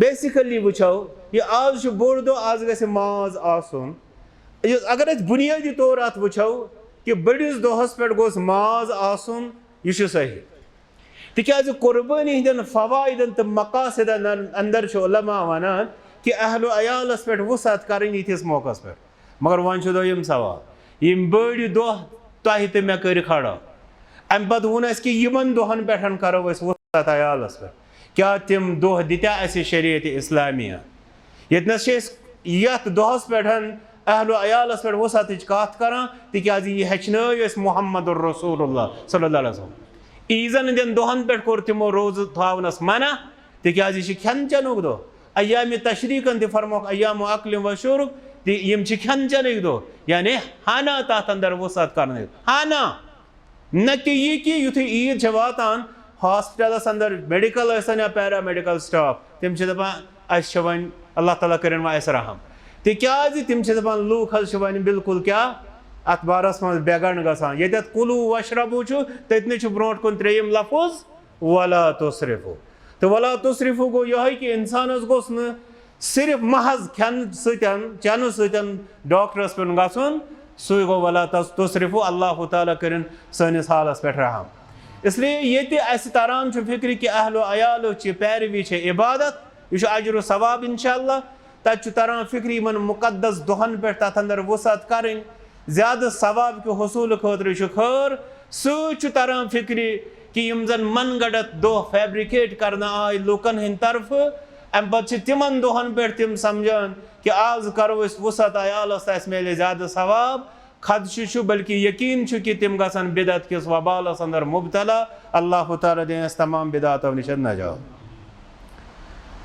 basically وٕچھو، یہِ آز چھُ بوٚڑ دۄہ، آز گژھِ ماز آسُن۔ یہِ، اگر أسۍ بُنیٲدی طور اتھ وٕچھو کہِ بٔڑِس دۄہس پٮ۪ٹھ گوٚژھ ماز آسُن، یہِ چھُ صحیح۔ تِکیازِ قربٲنی ہٕنٛدٮ۪ن فوائدن تہٕ مقاصدن اندر چھِ علماء ونان کہِ اہل و عیالس پٮ۪ٹھ وسعت کرٕنۍ یِتھِس موقعس پٮ۪ٹھ۔ مگر وۄنۍ چھُ دوٚیِم سوال، یِم بٔڑۍ دۄہ تۄہہِ تہٕ مےٚ کٔرۍ کھڑا، امہِ پتہٕ ووٚن اسہِ کہِ یِمن دۄہن پٮ۪ٹھ کرو أسۍ وسعت عیالس پٮ۪ٹھ، کیٛاہ تِم دۄہ دِتیٛا اسہِ شریعت اسلامیہ؟ ییٚتنس چھِ أسۍ یتھ دۄہس پٮ۪ٹھ اہل و عیالس پٮ۪ٹھ وسعتٕچ کتھ کران، تِکیازِ یہِ ہیٚچھنٲے أسۍ محمد رسول اللہ صلی اللہ علیہ وسلم۔ عیٖزن ہٕنٛدٮ۪ن دۄہن پٮ۪ٹھ کوٚر تِمو روزٕ تھاونس منع، تِکیٛازِ یہِ چھِ کھٮ۪ن چٮ۪نُک دۄہ۔ ایام تشریٖقن تہِ فرموکھ ایام اکل و شرب، تہِ یِم چھِ کھٮ۪ن چٮ۪نٕکۍ دۄہ، یعنی ہنا تتھ اندر وسعت کرنٕکۍ، ہنا۔ نہ کہِ یہِ کہِ یُتھُے عیٖد چھےٚ واتان، ہاسپٹلس اندر میڈیکل ٲسِن یا پیرامیڈیکل سٹاف، تِم چھِ دپان، اسہِ چھِ وۄنۍ، اللہ تعالیٰ کٔرِن وۄنۍ اسہِ رحم۔ تِکیٛازِ تِم چھِ دپان، لوٗکھ حظ چھِ وۄنۍ بالکل کیٛاہ اتھ بارس منٛز بے گنڈ گژھان۔ ییٚتٮ۪تھ کُلوٗ وشربوٗ چھُ، تٔتنٕے چھُ برونٛٹھ کُن ترٛیٚیِم لفظ، ولا تسرفوا۔ تہٕ ولا تسرفوا گوٚو یِہوٚے کہِ اِنسانَس گوٚژھ نہٕ صرف محض کھٮ۪نہٕ سۭتۍ، چٮ۪نہٕ سۭتۍ ڈاکٹرَس پٮ۪ٹھ گژھُن، سُے گوٚو ولا تس-، تسرفوا، اللہ تعالیٰ کٔرِن سٲنِس حالَس پٮ۪ٹھ رحم۔ اس لیے ییٚتہِ اَسہِ تران چھُ فِکرِ کہِ اہل و عیالٕچ یہِ پیروی چھےٚ عبادت، یہِ چھُ اجر و ثواب انشاءاللہ۔ تَتہِ چھُ تران فِکرِ یِمَن مُقدس دۄہَن پٮ۪ٹھ تَتھ اندر وُسعت کَرٕنۍ، زیادٕ ثواب کہِ حصوٗل خٲطرٕ چھُ خٲر۔ سۭتۍ چھُ تران فِکرِ کہِ یِم زَن من گھڑت دۄہ فیبریکیٹ کرنہٕ آے لوٗکَن ہٕنٛدِ طرفہٕ، اَمہِ پَتہٕ چھِ تِمَن دۄہَن پٮ۪ٹھ تِم سمجھان کہِ آز کرو أسۍ وُسعت عیالَس تہٕ اَسہِ میلہِ زیادٕ ثواب۔ خدشہِ چھُ، بلکہِ یقیٖن چھُ کہِ تِم گژھن بدعت کِس وبالَس اندر مبتلا۔ اللہ تعالیٰ دِیِن اَسہِ تمام بدعتو نِش نجات۔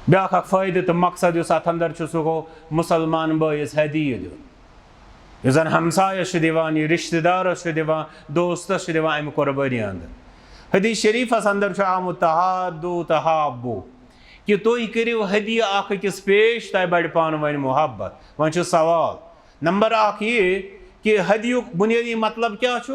بیٛاکھ اکھ فٲیدٕ تہٕ مقصد یُس اَتھ اندر چھُ، سُہ گوٚو مُسلمان بٲیِس ہدیہِ دیُن۔ یُس زن ہمسایس چھُ دِوان، یہِ رشتہٕ دارس چھُ دِوان، دوستس چھُ دِوان امہِ قربٲنی اندر۔ حدیث شریفس اندر چھُ آمُت، تحادوا تحابوا، کہِ تُہۍ کٔرِو ہدیہِ اکھ أکِس پیش، تۄہہِ بڑِ پانہٕ ؤنۍ محبت۔ وۄنۍ چھُ سوال نمبر اکھ یہِ کہِ ہدیُک بنیٲدی مطلب کیٛاہ چھُ؟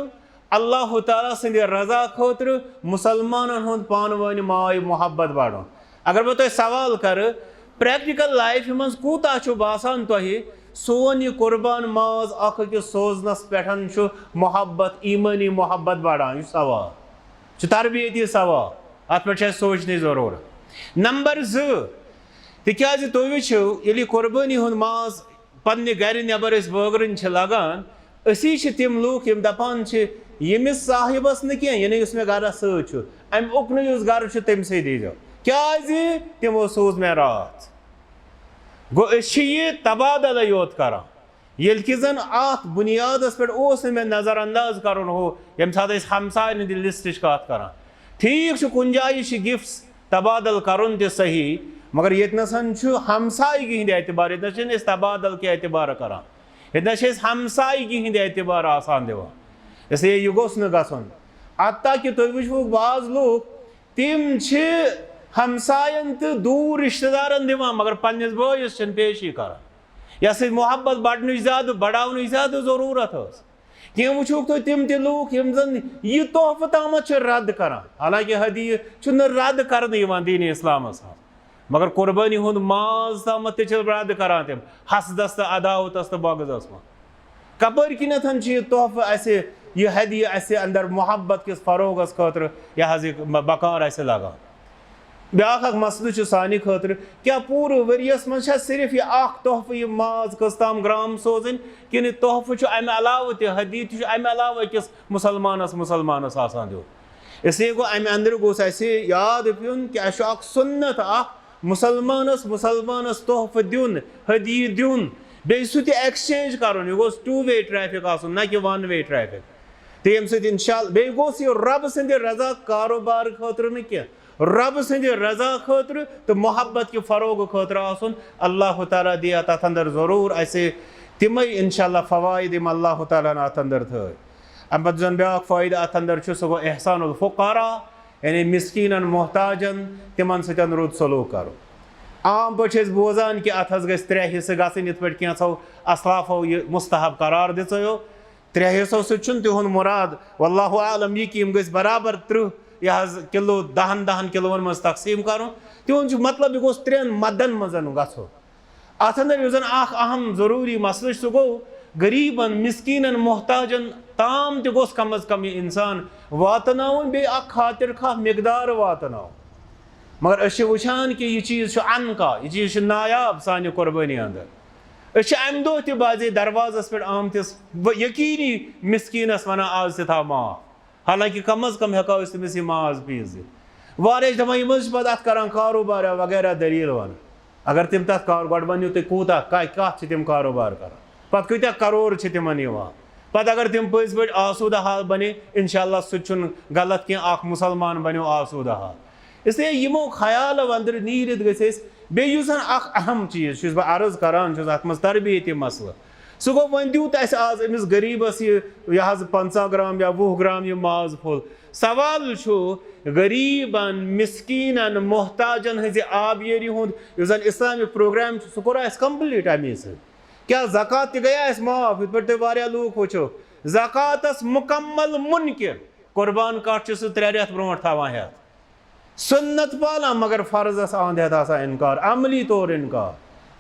اللہ تعالیٰ سٕنٛدِ رضا خٲطرٕ مُسلمانن ہُنٛد پانہٕ ؤنۍ ماے محبت بڑُن۔ اگر بہٕ تۄہہِ سوال کرٕ، پریکٹیکل لائفہِ منٛز کوٗتاہ چھُ باسان تۄہہِ سون یہِ قربان ماز اکھ أکِس سوزنس پٮ۪ٹھ چھُ محبت، ایمٲنی محبت بڑان؟ یہِ چھُ سوال، چھُ تربیتی سوال، اتھ پٮ۪ٹھ چھِ اَسہِ سونچنٕچ ضروٗرت۔ نمبر زٕ، تِکیازِ تُہۍ وٕچھِو، ییٚلہِ یہِ قربٲنی ہُنٛد ماز پننہِ گرِ نٮ۪بر أسۍ بٲگرٕنۍ چھِ لگان، أسی چھِ تِم لوٗکھ یِم دپان چھِ، ییٚمِس صاحبس نہٕ کینٛہہ، یعنی یُس مےٚ گرس سۭتۍ چھُ، امہِ اُکنُے یُس گرٕ چھُ، تٔمۍ سٕے دیٖزیو، کیازِ تِمو سوٗز مےٚ راتھ۔ گوٚو، أسۍ چھِ یہِ تبادلے یوت کران۔ ییٚلہِ کہِ زن اتھ بُنیادس پٮ۪ٹھ اوس نہٕ مےٚ نظر انداز کرُن ہُہ، ییٚمہِ ساتہٕ أسۍ ہمساین ہٕنٛدِ لسٹٕچ کتھ کران۔ ٹھیٖک چھُ، کُنہِ جایہِ چھِ گفٹس تبادل کرُن تہِ صحیح، مگر ییٚتہِ نسن چھُ ہمسایگی ہٕنٛدِ اعتبار، ییٚتہِ نس چھِنہٕ أسۍ تبادل کہِ اعتبار کران، ییٚتہِ نس چھِ أسۍ ہمسایگی ہٕنٛدِ اعتبار آسان دِوان۔ اس لیے یہِ گوٚژھ نہٕ گژھُن۔ حتیٰ کہِ تُہۍ وٕچھوُکھ بعض لوٗکھ، تِم چھِ ہمساین تہٕ دوٗر رشتہٕ دارن دِوان، مگر پننِس بٲیِس چھِنہٕ پیشی کران۔ یَتھ سۭتۍ محبت بڑنٕچ زیادٕ، بڑاونٕچ زیادٕ ضروٗرت ٲس۔ کینٛہہ وٕچھوکھ تُہۍ تِم تہِ لوٗکھ یِم زن یہِ تحفہٕ تامتھ چھِ رد کران، حالانکہِ ہدیہِ چھُنہٕ رد کرنہٕ یِوان دین اسلامس منٛز، مگر قربٲنی ہُنٛد ماز تامتھ تہِ چھِ رد کران تِم حسدس تہٕ عداوتس تہٕ بغضس منٛز۔ کپٲرۍ کِنیتھ چھُ یہِ تحفہٕ اسہِ، یہِ ہدیہِ اسہِ اندر محبت کِس فروغس خٲطرٕ، یہِ حظ یہِ بکار اسہِ لگان؟ بیٛاکھ اکھ مسلہٕ چھُ سانہِ خٲطرٕ، کیٛاہ پوٗرٕ ؤریَس منٛز چھا صرف یہِ اکھ تحفہٕ، یہِ ماز کٔژ تام گرام سوزٕنۍ، کِنہٕ تحفہٕ چھُ اَمہِ علاوٕ تہِ، ہدیہِ تہِ چھُ اَمہِ علاوٕ أکِس مُسلمانَس مُسلمانَس آسان دیُن؟ اس لیے گوٚو اَمہِ اندرٕ گوٚژھ اَسہِ یاد پیوٚن کہِ اَسہِ چھُ اکھ سُنت اکھ مُسلمانَس مُسلمانَس تحفہٕ دیُن، ہدیہِ دیُن، بیٚیہِ سُہ تہِ ایکسچینج کَرُن۔ یہِ گوٚژھ ٹوٗ وے ٹریفک آسُن، نہ کہِ ون وے ٹریفک۔ تہٕ ییٚمہِ سۭتۍ انشاءاللہ بیٚیہِ گوٚژھ یہِ رۄبہٕ سٕنٛدِ رضا کاروبار خٲطرٕ نہٕ کینٛہہ، رۄبہٕ سٕنٛدِ رضا خٲطرٕ تہٕ محبت کہِ فروغ خٲطرٕ آسُن۔ اللہ تعالیٰ دِیا تَتھ اندر ضروٗر اَسہِ تِمَے انشاءاللہ فوائد یِم اللہ تعالیٰ ہَن اَتھ اندر تھٲے۔ اَمہِ پَتہٕ زَن بیٛاکھ فٲیدٕ اَتھ اندر چھُ، سُہ گوٚو احسان الفقراء، یعنی مسکیٖنَن، محتاجَن، تِمَن سۭتۍ رُت سلوٗک کَرُن۔ عام پٲٹھۍ چھِ أسۍ بوزان کہِ اَتھ حظ گژھِ ترٛےٚ حصہٕ گژھٕنۍ، یِتھ پٲٹھۍ کینٛژھو اسلافو یہِ مُستحب قرار دِژیو۔ ترٛےٚ حصو سۭتۍ چھُنہٕ تِہُنٛد مُراد، واللہ اعلم، یہِ کہِ یِم گٔژھۍ برابر ترٕٛہ، یہِ حظ، کِلوٗ، دَہَن دَہَن کِلوٗوَن منٛز تقسیٖم کَرُن۔ تِہُنٛد چھُ مطلب، یہِ گوٚژھ ترٛٮ۪ن مَدَن منٛز گژھُن۔ اَتھ اندر یُس زَن اَکھ اَہَم ضروٗری مسلہٕ چھُ، سُہ گوٚو غریٖبَن، مسکیٖنَن، محتاجَن تام تہِ گوٚژھ کم از کم یہِ اِنسان واتناوُن، بیٚیہِ اَکھ خاطر خواہ مقدار واتناوُن۔ مگر أسۍ چھِ وٕچھان کہِ یہِ چیٖز چھُ عنقا، یہِ چیٖز چھُ نایاب سانہِ قربٲنی اندر۔ أسۍ چھِ اَمہِ دۄہ تہِ بعضے دروازس پٮ۪ٹھ آمتِس و-، یقیٖنی مسکیٖنس ونان، "آز تہِ تھاو معاف"، حالانکہِ کم از کم ہٮ۪کو أسۍ تٔمِس یہِ ماز پیٖس دِتھ۔ واریاہ چھِ دپان، یِم حظ چھِ پتہٕ اتھ کران کاروبار وغیرہ دٔلیٖل ونان۔ اگر تِم تتھ کار-، گۄڈٕ ؤنِو تُہۍ کوٗتاہ، کا-، کتھ چھِ تِم کاروبار کران، پتہٕ کۭتیاہ کرور چھِ تِمن یِوان؟ پتہٕ اگر تِم پٔزۍ پٲٹھۍ آسوٗدٕ حال بنے، انشاءاللہ سُہ تہِ چھُنہٕ غلط کینٛہہ، اکھ مُسلمان بنیو آسوٗدٕ حال۔ اس لیے یِمو خیالو اندر نیٖرِتھ گٔژھۍ أسۍ، بیٚیہِ یُس زن اکھ اہم چیٖز چھُس بہٕ عرض کران چھُس اتھ منٛز تربیتی مسلہٕ، سُہ گوٚو وۄنۍ دیُت اسہِ آز أمِس غریٖبس یہِ، یہِ حظ پنٛژاہ گرام یا وُہ گرام یہِ ماز پھوٚل۔ سوال چھُ، غریٖبن، مسکیٖنن، محتاجن ہٕنٛزِ آبیٲری ہُنٛد یُس زن اسلامک پروگرام چھُ، سُہ کوٚر اسہِ کمپلیٖٹ امے سۭتۍ؟ کیٛاہ زکوٰۃ تہِ گٔیا اسہِ معاف؟ یِتھ پٲٹھۍ تُہۍ واریاہ لوٗکھ وٕچھو، زکوٰتس مکمل منکر، قربان کٹھ چھُ سُہ ترٛےٚ رٮ۪تھ برونٛٹھ تھاوان ہٮ۪تھ۔ سنت پالان، مگر فرضس آند ہٮ۪تھ آسان انکار، عملی طور انکار،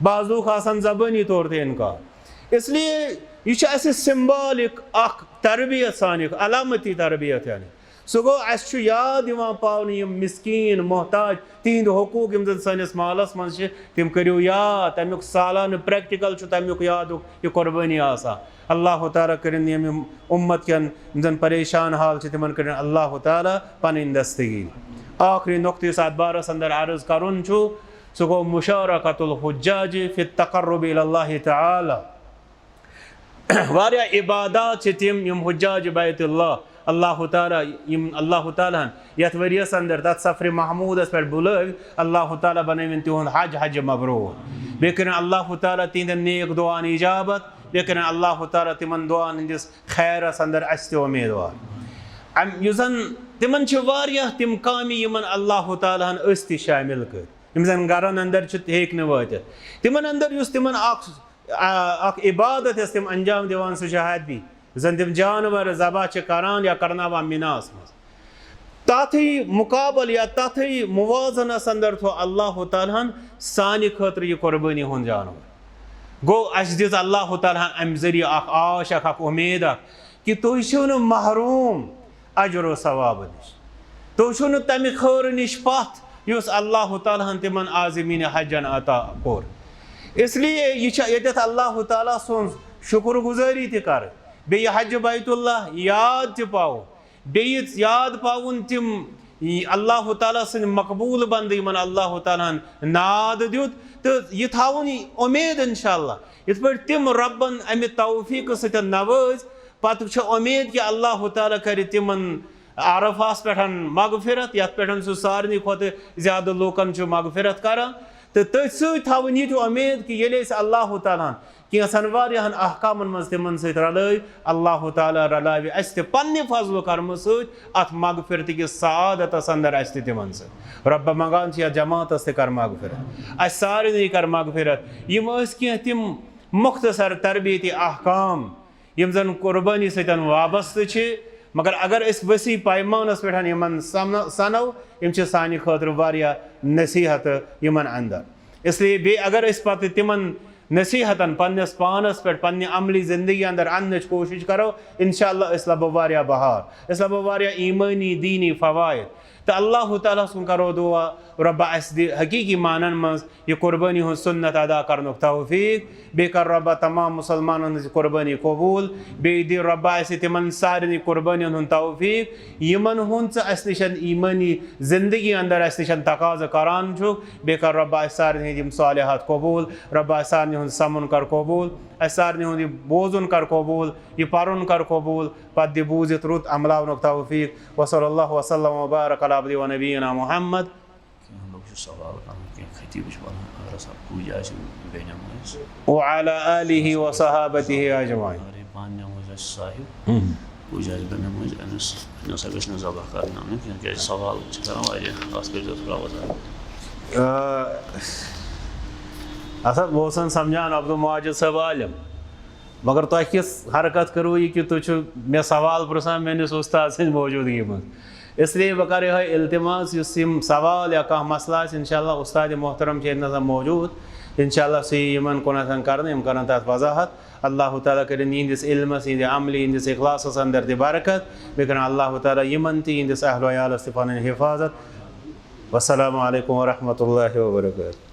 بعض لوٗکھ آسان زبٲنی طور تہِ انکار۔ اس لیے یہِ چھُ اسہِ سمبالک اکھ تربیت سانہِ، علامتی تربیت یعنی۔ سُہ گوٚو، اسہِ چھُ یاد یِوان پاونہٕ یِم مسکیٖن، محتاج، تِہنٛدۍ حقوٗق یِم زن سٲنِس مالس منٛز چھِ، تِم کٔرِو یاد۔ تمیُک سالانہٕ پریکٹیکل چھُ تمیُک یادُک یہِ قربٲنی آسان۔ اللہ تعالیٰ کٔرِن یِم، یِم امت کٮ۪ن یِم زن پریشان حال چھِ، تِمن کٔرِن اللہ تعالیٰ پنٕنۍ دستگیٖر۔ ٲخری نقطہٕ یُس اتھ بارس اندر عرض کرُن چھُ، سُہ گوٚو مشارکت الحجاج فی التقرب الی اللہ تعالیٰ۔ واریاہ عبادات چھِ تِم یِم حجاج بیت اللہ، اللہ تعالیٰ، یِم اللہ تعالیٰ ہن یتھ ؤریس اندر تتھ سفر محمودس پٮ۪ٹھ بُلٲوۍ، اللہ تعالیٰ بنٲوِن تِہُنٛد حج حج مبرور۔ بیٚیہِ کٔرِن اللہ تعالیٰ تِہنٛدٮ۪ن نیک دعان اجابت، بیٚیہِ کٔرِن اللہ تعالیٰ تِمن دعان ہٕنٛدِس خیرس اندر اسہِ تہِ امیدوار۔ ام، یُس زن تِمن چھِ واریاہ تِم کامہِ یِمن اللہ تعالیٰ ہن أسۍ تہِ شٲمِل کٔرۍ، یِم زن گرن اندر چھِ ہیٚکۍ نہٕ وٲتِتھ۔ تِمن اندر یُس تِمن اکھ آ، اکھ عبادت یۄس تِم انجام دِوان، سُہ چھُ حج۔ زن تِم جانور ذبح چھِ کران یا کرناوان مِناہَس منٛز، تتھٕے مقابل یا تتھٕے موازنس اندر تھوٚو اللہ تعالیٰ ہن سانہِ خٲطرٕ یہِ قربٲنی ہُنٛد جانور۔ گوٚو، اسہِ دِژ اللہ تعالیٰ ہن امہِ ذٔریعہٕ اکھ آش، اکھ، اکھ امید اکھ، کہِ تُہۍ چھِو نہٕ محروم اجر و ثواب نِش۔ تُہۍ چھِو نہٕ تمہِ خٲر نِش پتھ یُس اللہ تعالیٰ ہن تِمن عازمین حجن عطا کوٚر۔ اس لیے یہِ چھِ ییٚتٮ۪تھ اللہ تعالیٰ سٕنٛز شُکر گُزٲری تہِ کرٕنۍ، بیٚیہِ حج بیت اللہ یاد تہِ پاوُن، بیٚیہِ یاد پاوُن تِم اللہ تعالیٰ سٕنٛدۍ مقبوٗل بندٕ یِمن اللہ تعالیٰ ہن ناد دیُت، تہٕ یہِ تھاوُن یہِ اُمید انشاءاللہ، یِتھ پٲٹھۍ تِم رۄبن امہِ توفیٖقہٕ سۭتۍ نوٲزۍ، پتہٕ چھِ اُمید کہِ اللہ تعالیٰ کرِ تِمن عرفہس پٮ۪ٹھ مغفرت، یتھ پٮ۪ٹھ سُہ سارنٕے کھۄتہٕ زیادٕ لوٗکن چھُ مغفرت کران۔ تہٕ تٔتھۍ سۭتۍ تھاوٕنۍ یہِ تہِ اُمید کہِ ییٚلہِ أسۍ اللہ تعالیٰ ہن کینٛژن واریاہن احکامن منٛز تِمن سۭتۍ رلٲوۍ، اللہ تعالیٰ رلاوِ اسہِ تہِ پننہِ فضل و کرمہٕ سۭتۍ اتھ مغفرتہٕ کِس سعادتس اندر اسہِ تہِ تِمن سۭتۍ۔ رۄبہ منگان چھِ یتھ جماعتس تہِ کر مغفرت، اسہِ سارنٕے کر مغفرت۔ یِم ٲسۍ کینٛہہ تِم مختصر تربیتی احکام یِم زن قربٲنی سۭتۍ وابستہٕ چھِ، مگر اگر أسۍ وسیع پیمانس پٮ۪ٹھ یِمن سمن-، سنو، یِم چھِ سانہِ خٲطرٕ واریاہ نصیحت یِمن اندر۔ اس لیے بیٚیہِ اگر أسۍ پتہٕ تِمن نصیحتن پننِس پانس پٮ۪ٹھ، پننہِ عملی زندگی اندر اننٕچ کوٗشش کرو، انشاءاللہ أسۍ لبو واریاہ بہار، أسۍ لبو واریاہ ایمٲنی دینی فوائد۔ تہٕ اللہ تعالیٰ ہس کُن کرو دعا، رۄبہ اسہِ دِ حقیقی معنن منٛز یہِ قربٲنی ہُنٛد سُنت ادا کرنُک توفیٖق۔ بیٚیہِ کر رۄبہ تمام مُسلمانن ہٕنٛز یہِ قربٲنی قبوٗل۔ بیٚیہِ دِ رۄبہ اَسہِ تِمن سارنٕے قربٲنین ہُنٛد توفیٖق، یِمن ہُنٛد ژٕ اَسہِ نِش ایٖمٲنی زندگی اندر اَسہِ نِش تقاضہٕ کران چھُکھ۔ بیٚیہِ کر رۄبہ اَسہِ سارنٕے ہٕنٛدۍ یِم صالحات قبوٗل۔ رۄبہ اَسہِ سارنٕے ہُنٛد سَمُن کر قبوٗل، اَسہِ سارنٕے ہُنٛد یہِ بوزُن کر قبوٗل، یہِ پَرُن کر قبوٗل۔ پتہٕ دِ بوٗزِتھ رُت عملاونُک توفیٖق۔ وصلی اللہ وسلم وبارک علی عبدی و نبینا محمد۔ کینٛہہ لُکھ چھِ سوال کران، کینٛہہ خطیٖب چھِ وَنان، اگر ہسا کُج آسہِ بے نمٲز، وعلی آلہ و صحابتہ اجمعین۔ اگر یہِ پانہٕ نمٲز آسہِ صاحب، ہم۔ کُج آسہِ بے نمٲز، أمِس، أمِس ہسا گژھِ نہٕ ذبح کرنہٕ اَنُن کینٛہہ، کیٛازِ سوال چھِ کران واریاہ، اَتھ کٔرۍزیو تھوڑا وضاحت۔ آ، اَصل بہٕ اوسَن سمجھان عبدالماجد صٲب عالم، مگر تۄہہِ کِژھ حرکت کٔروٕ یہِ کہِ تُہۍ چھِو مےٚ سوال پرٛژھان میٛٲنِس اُستاد سٕنٛزِ موجوٗدگی منٛز؟ اس لیے بہٕ کَرٕ یِہوٚے التماس، یُس یِم سوال یا کانٛہہ مسلہٕ آسہِ، انشاءاللہ اُستاد محترم چھِ ییٚتہِ نَسَن موجوٗد، انشاءاللہ سُہ یی یِمَن کُنَتھ کَرنہٕ، یِم کَرَن تَتھ وضاحت۔ اللہ تعالیٰ کٔرِنۍ یِہِنٛدِس علمَس، یِہِنٛدِ عملہِ، یِہِنٛدِس اخلاصَس اندر تہِ برکت، بیٚیہِ کَرَن اللہ تعالیٰ یِمَن تہِ یِہِنٛدِس اہل و عیالَس تہِ پَنٕنۍ حفاظت۔ والسلام علیکم ورحمۃ اللہ وبرکاتہ۔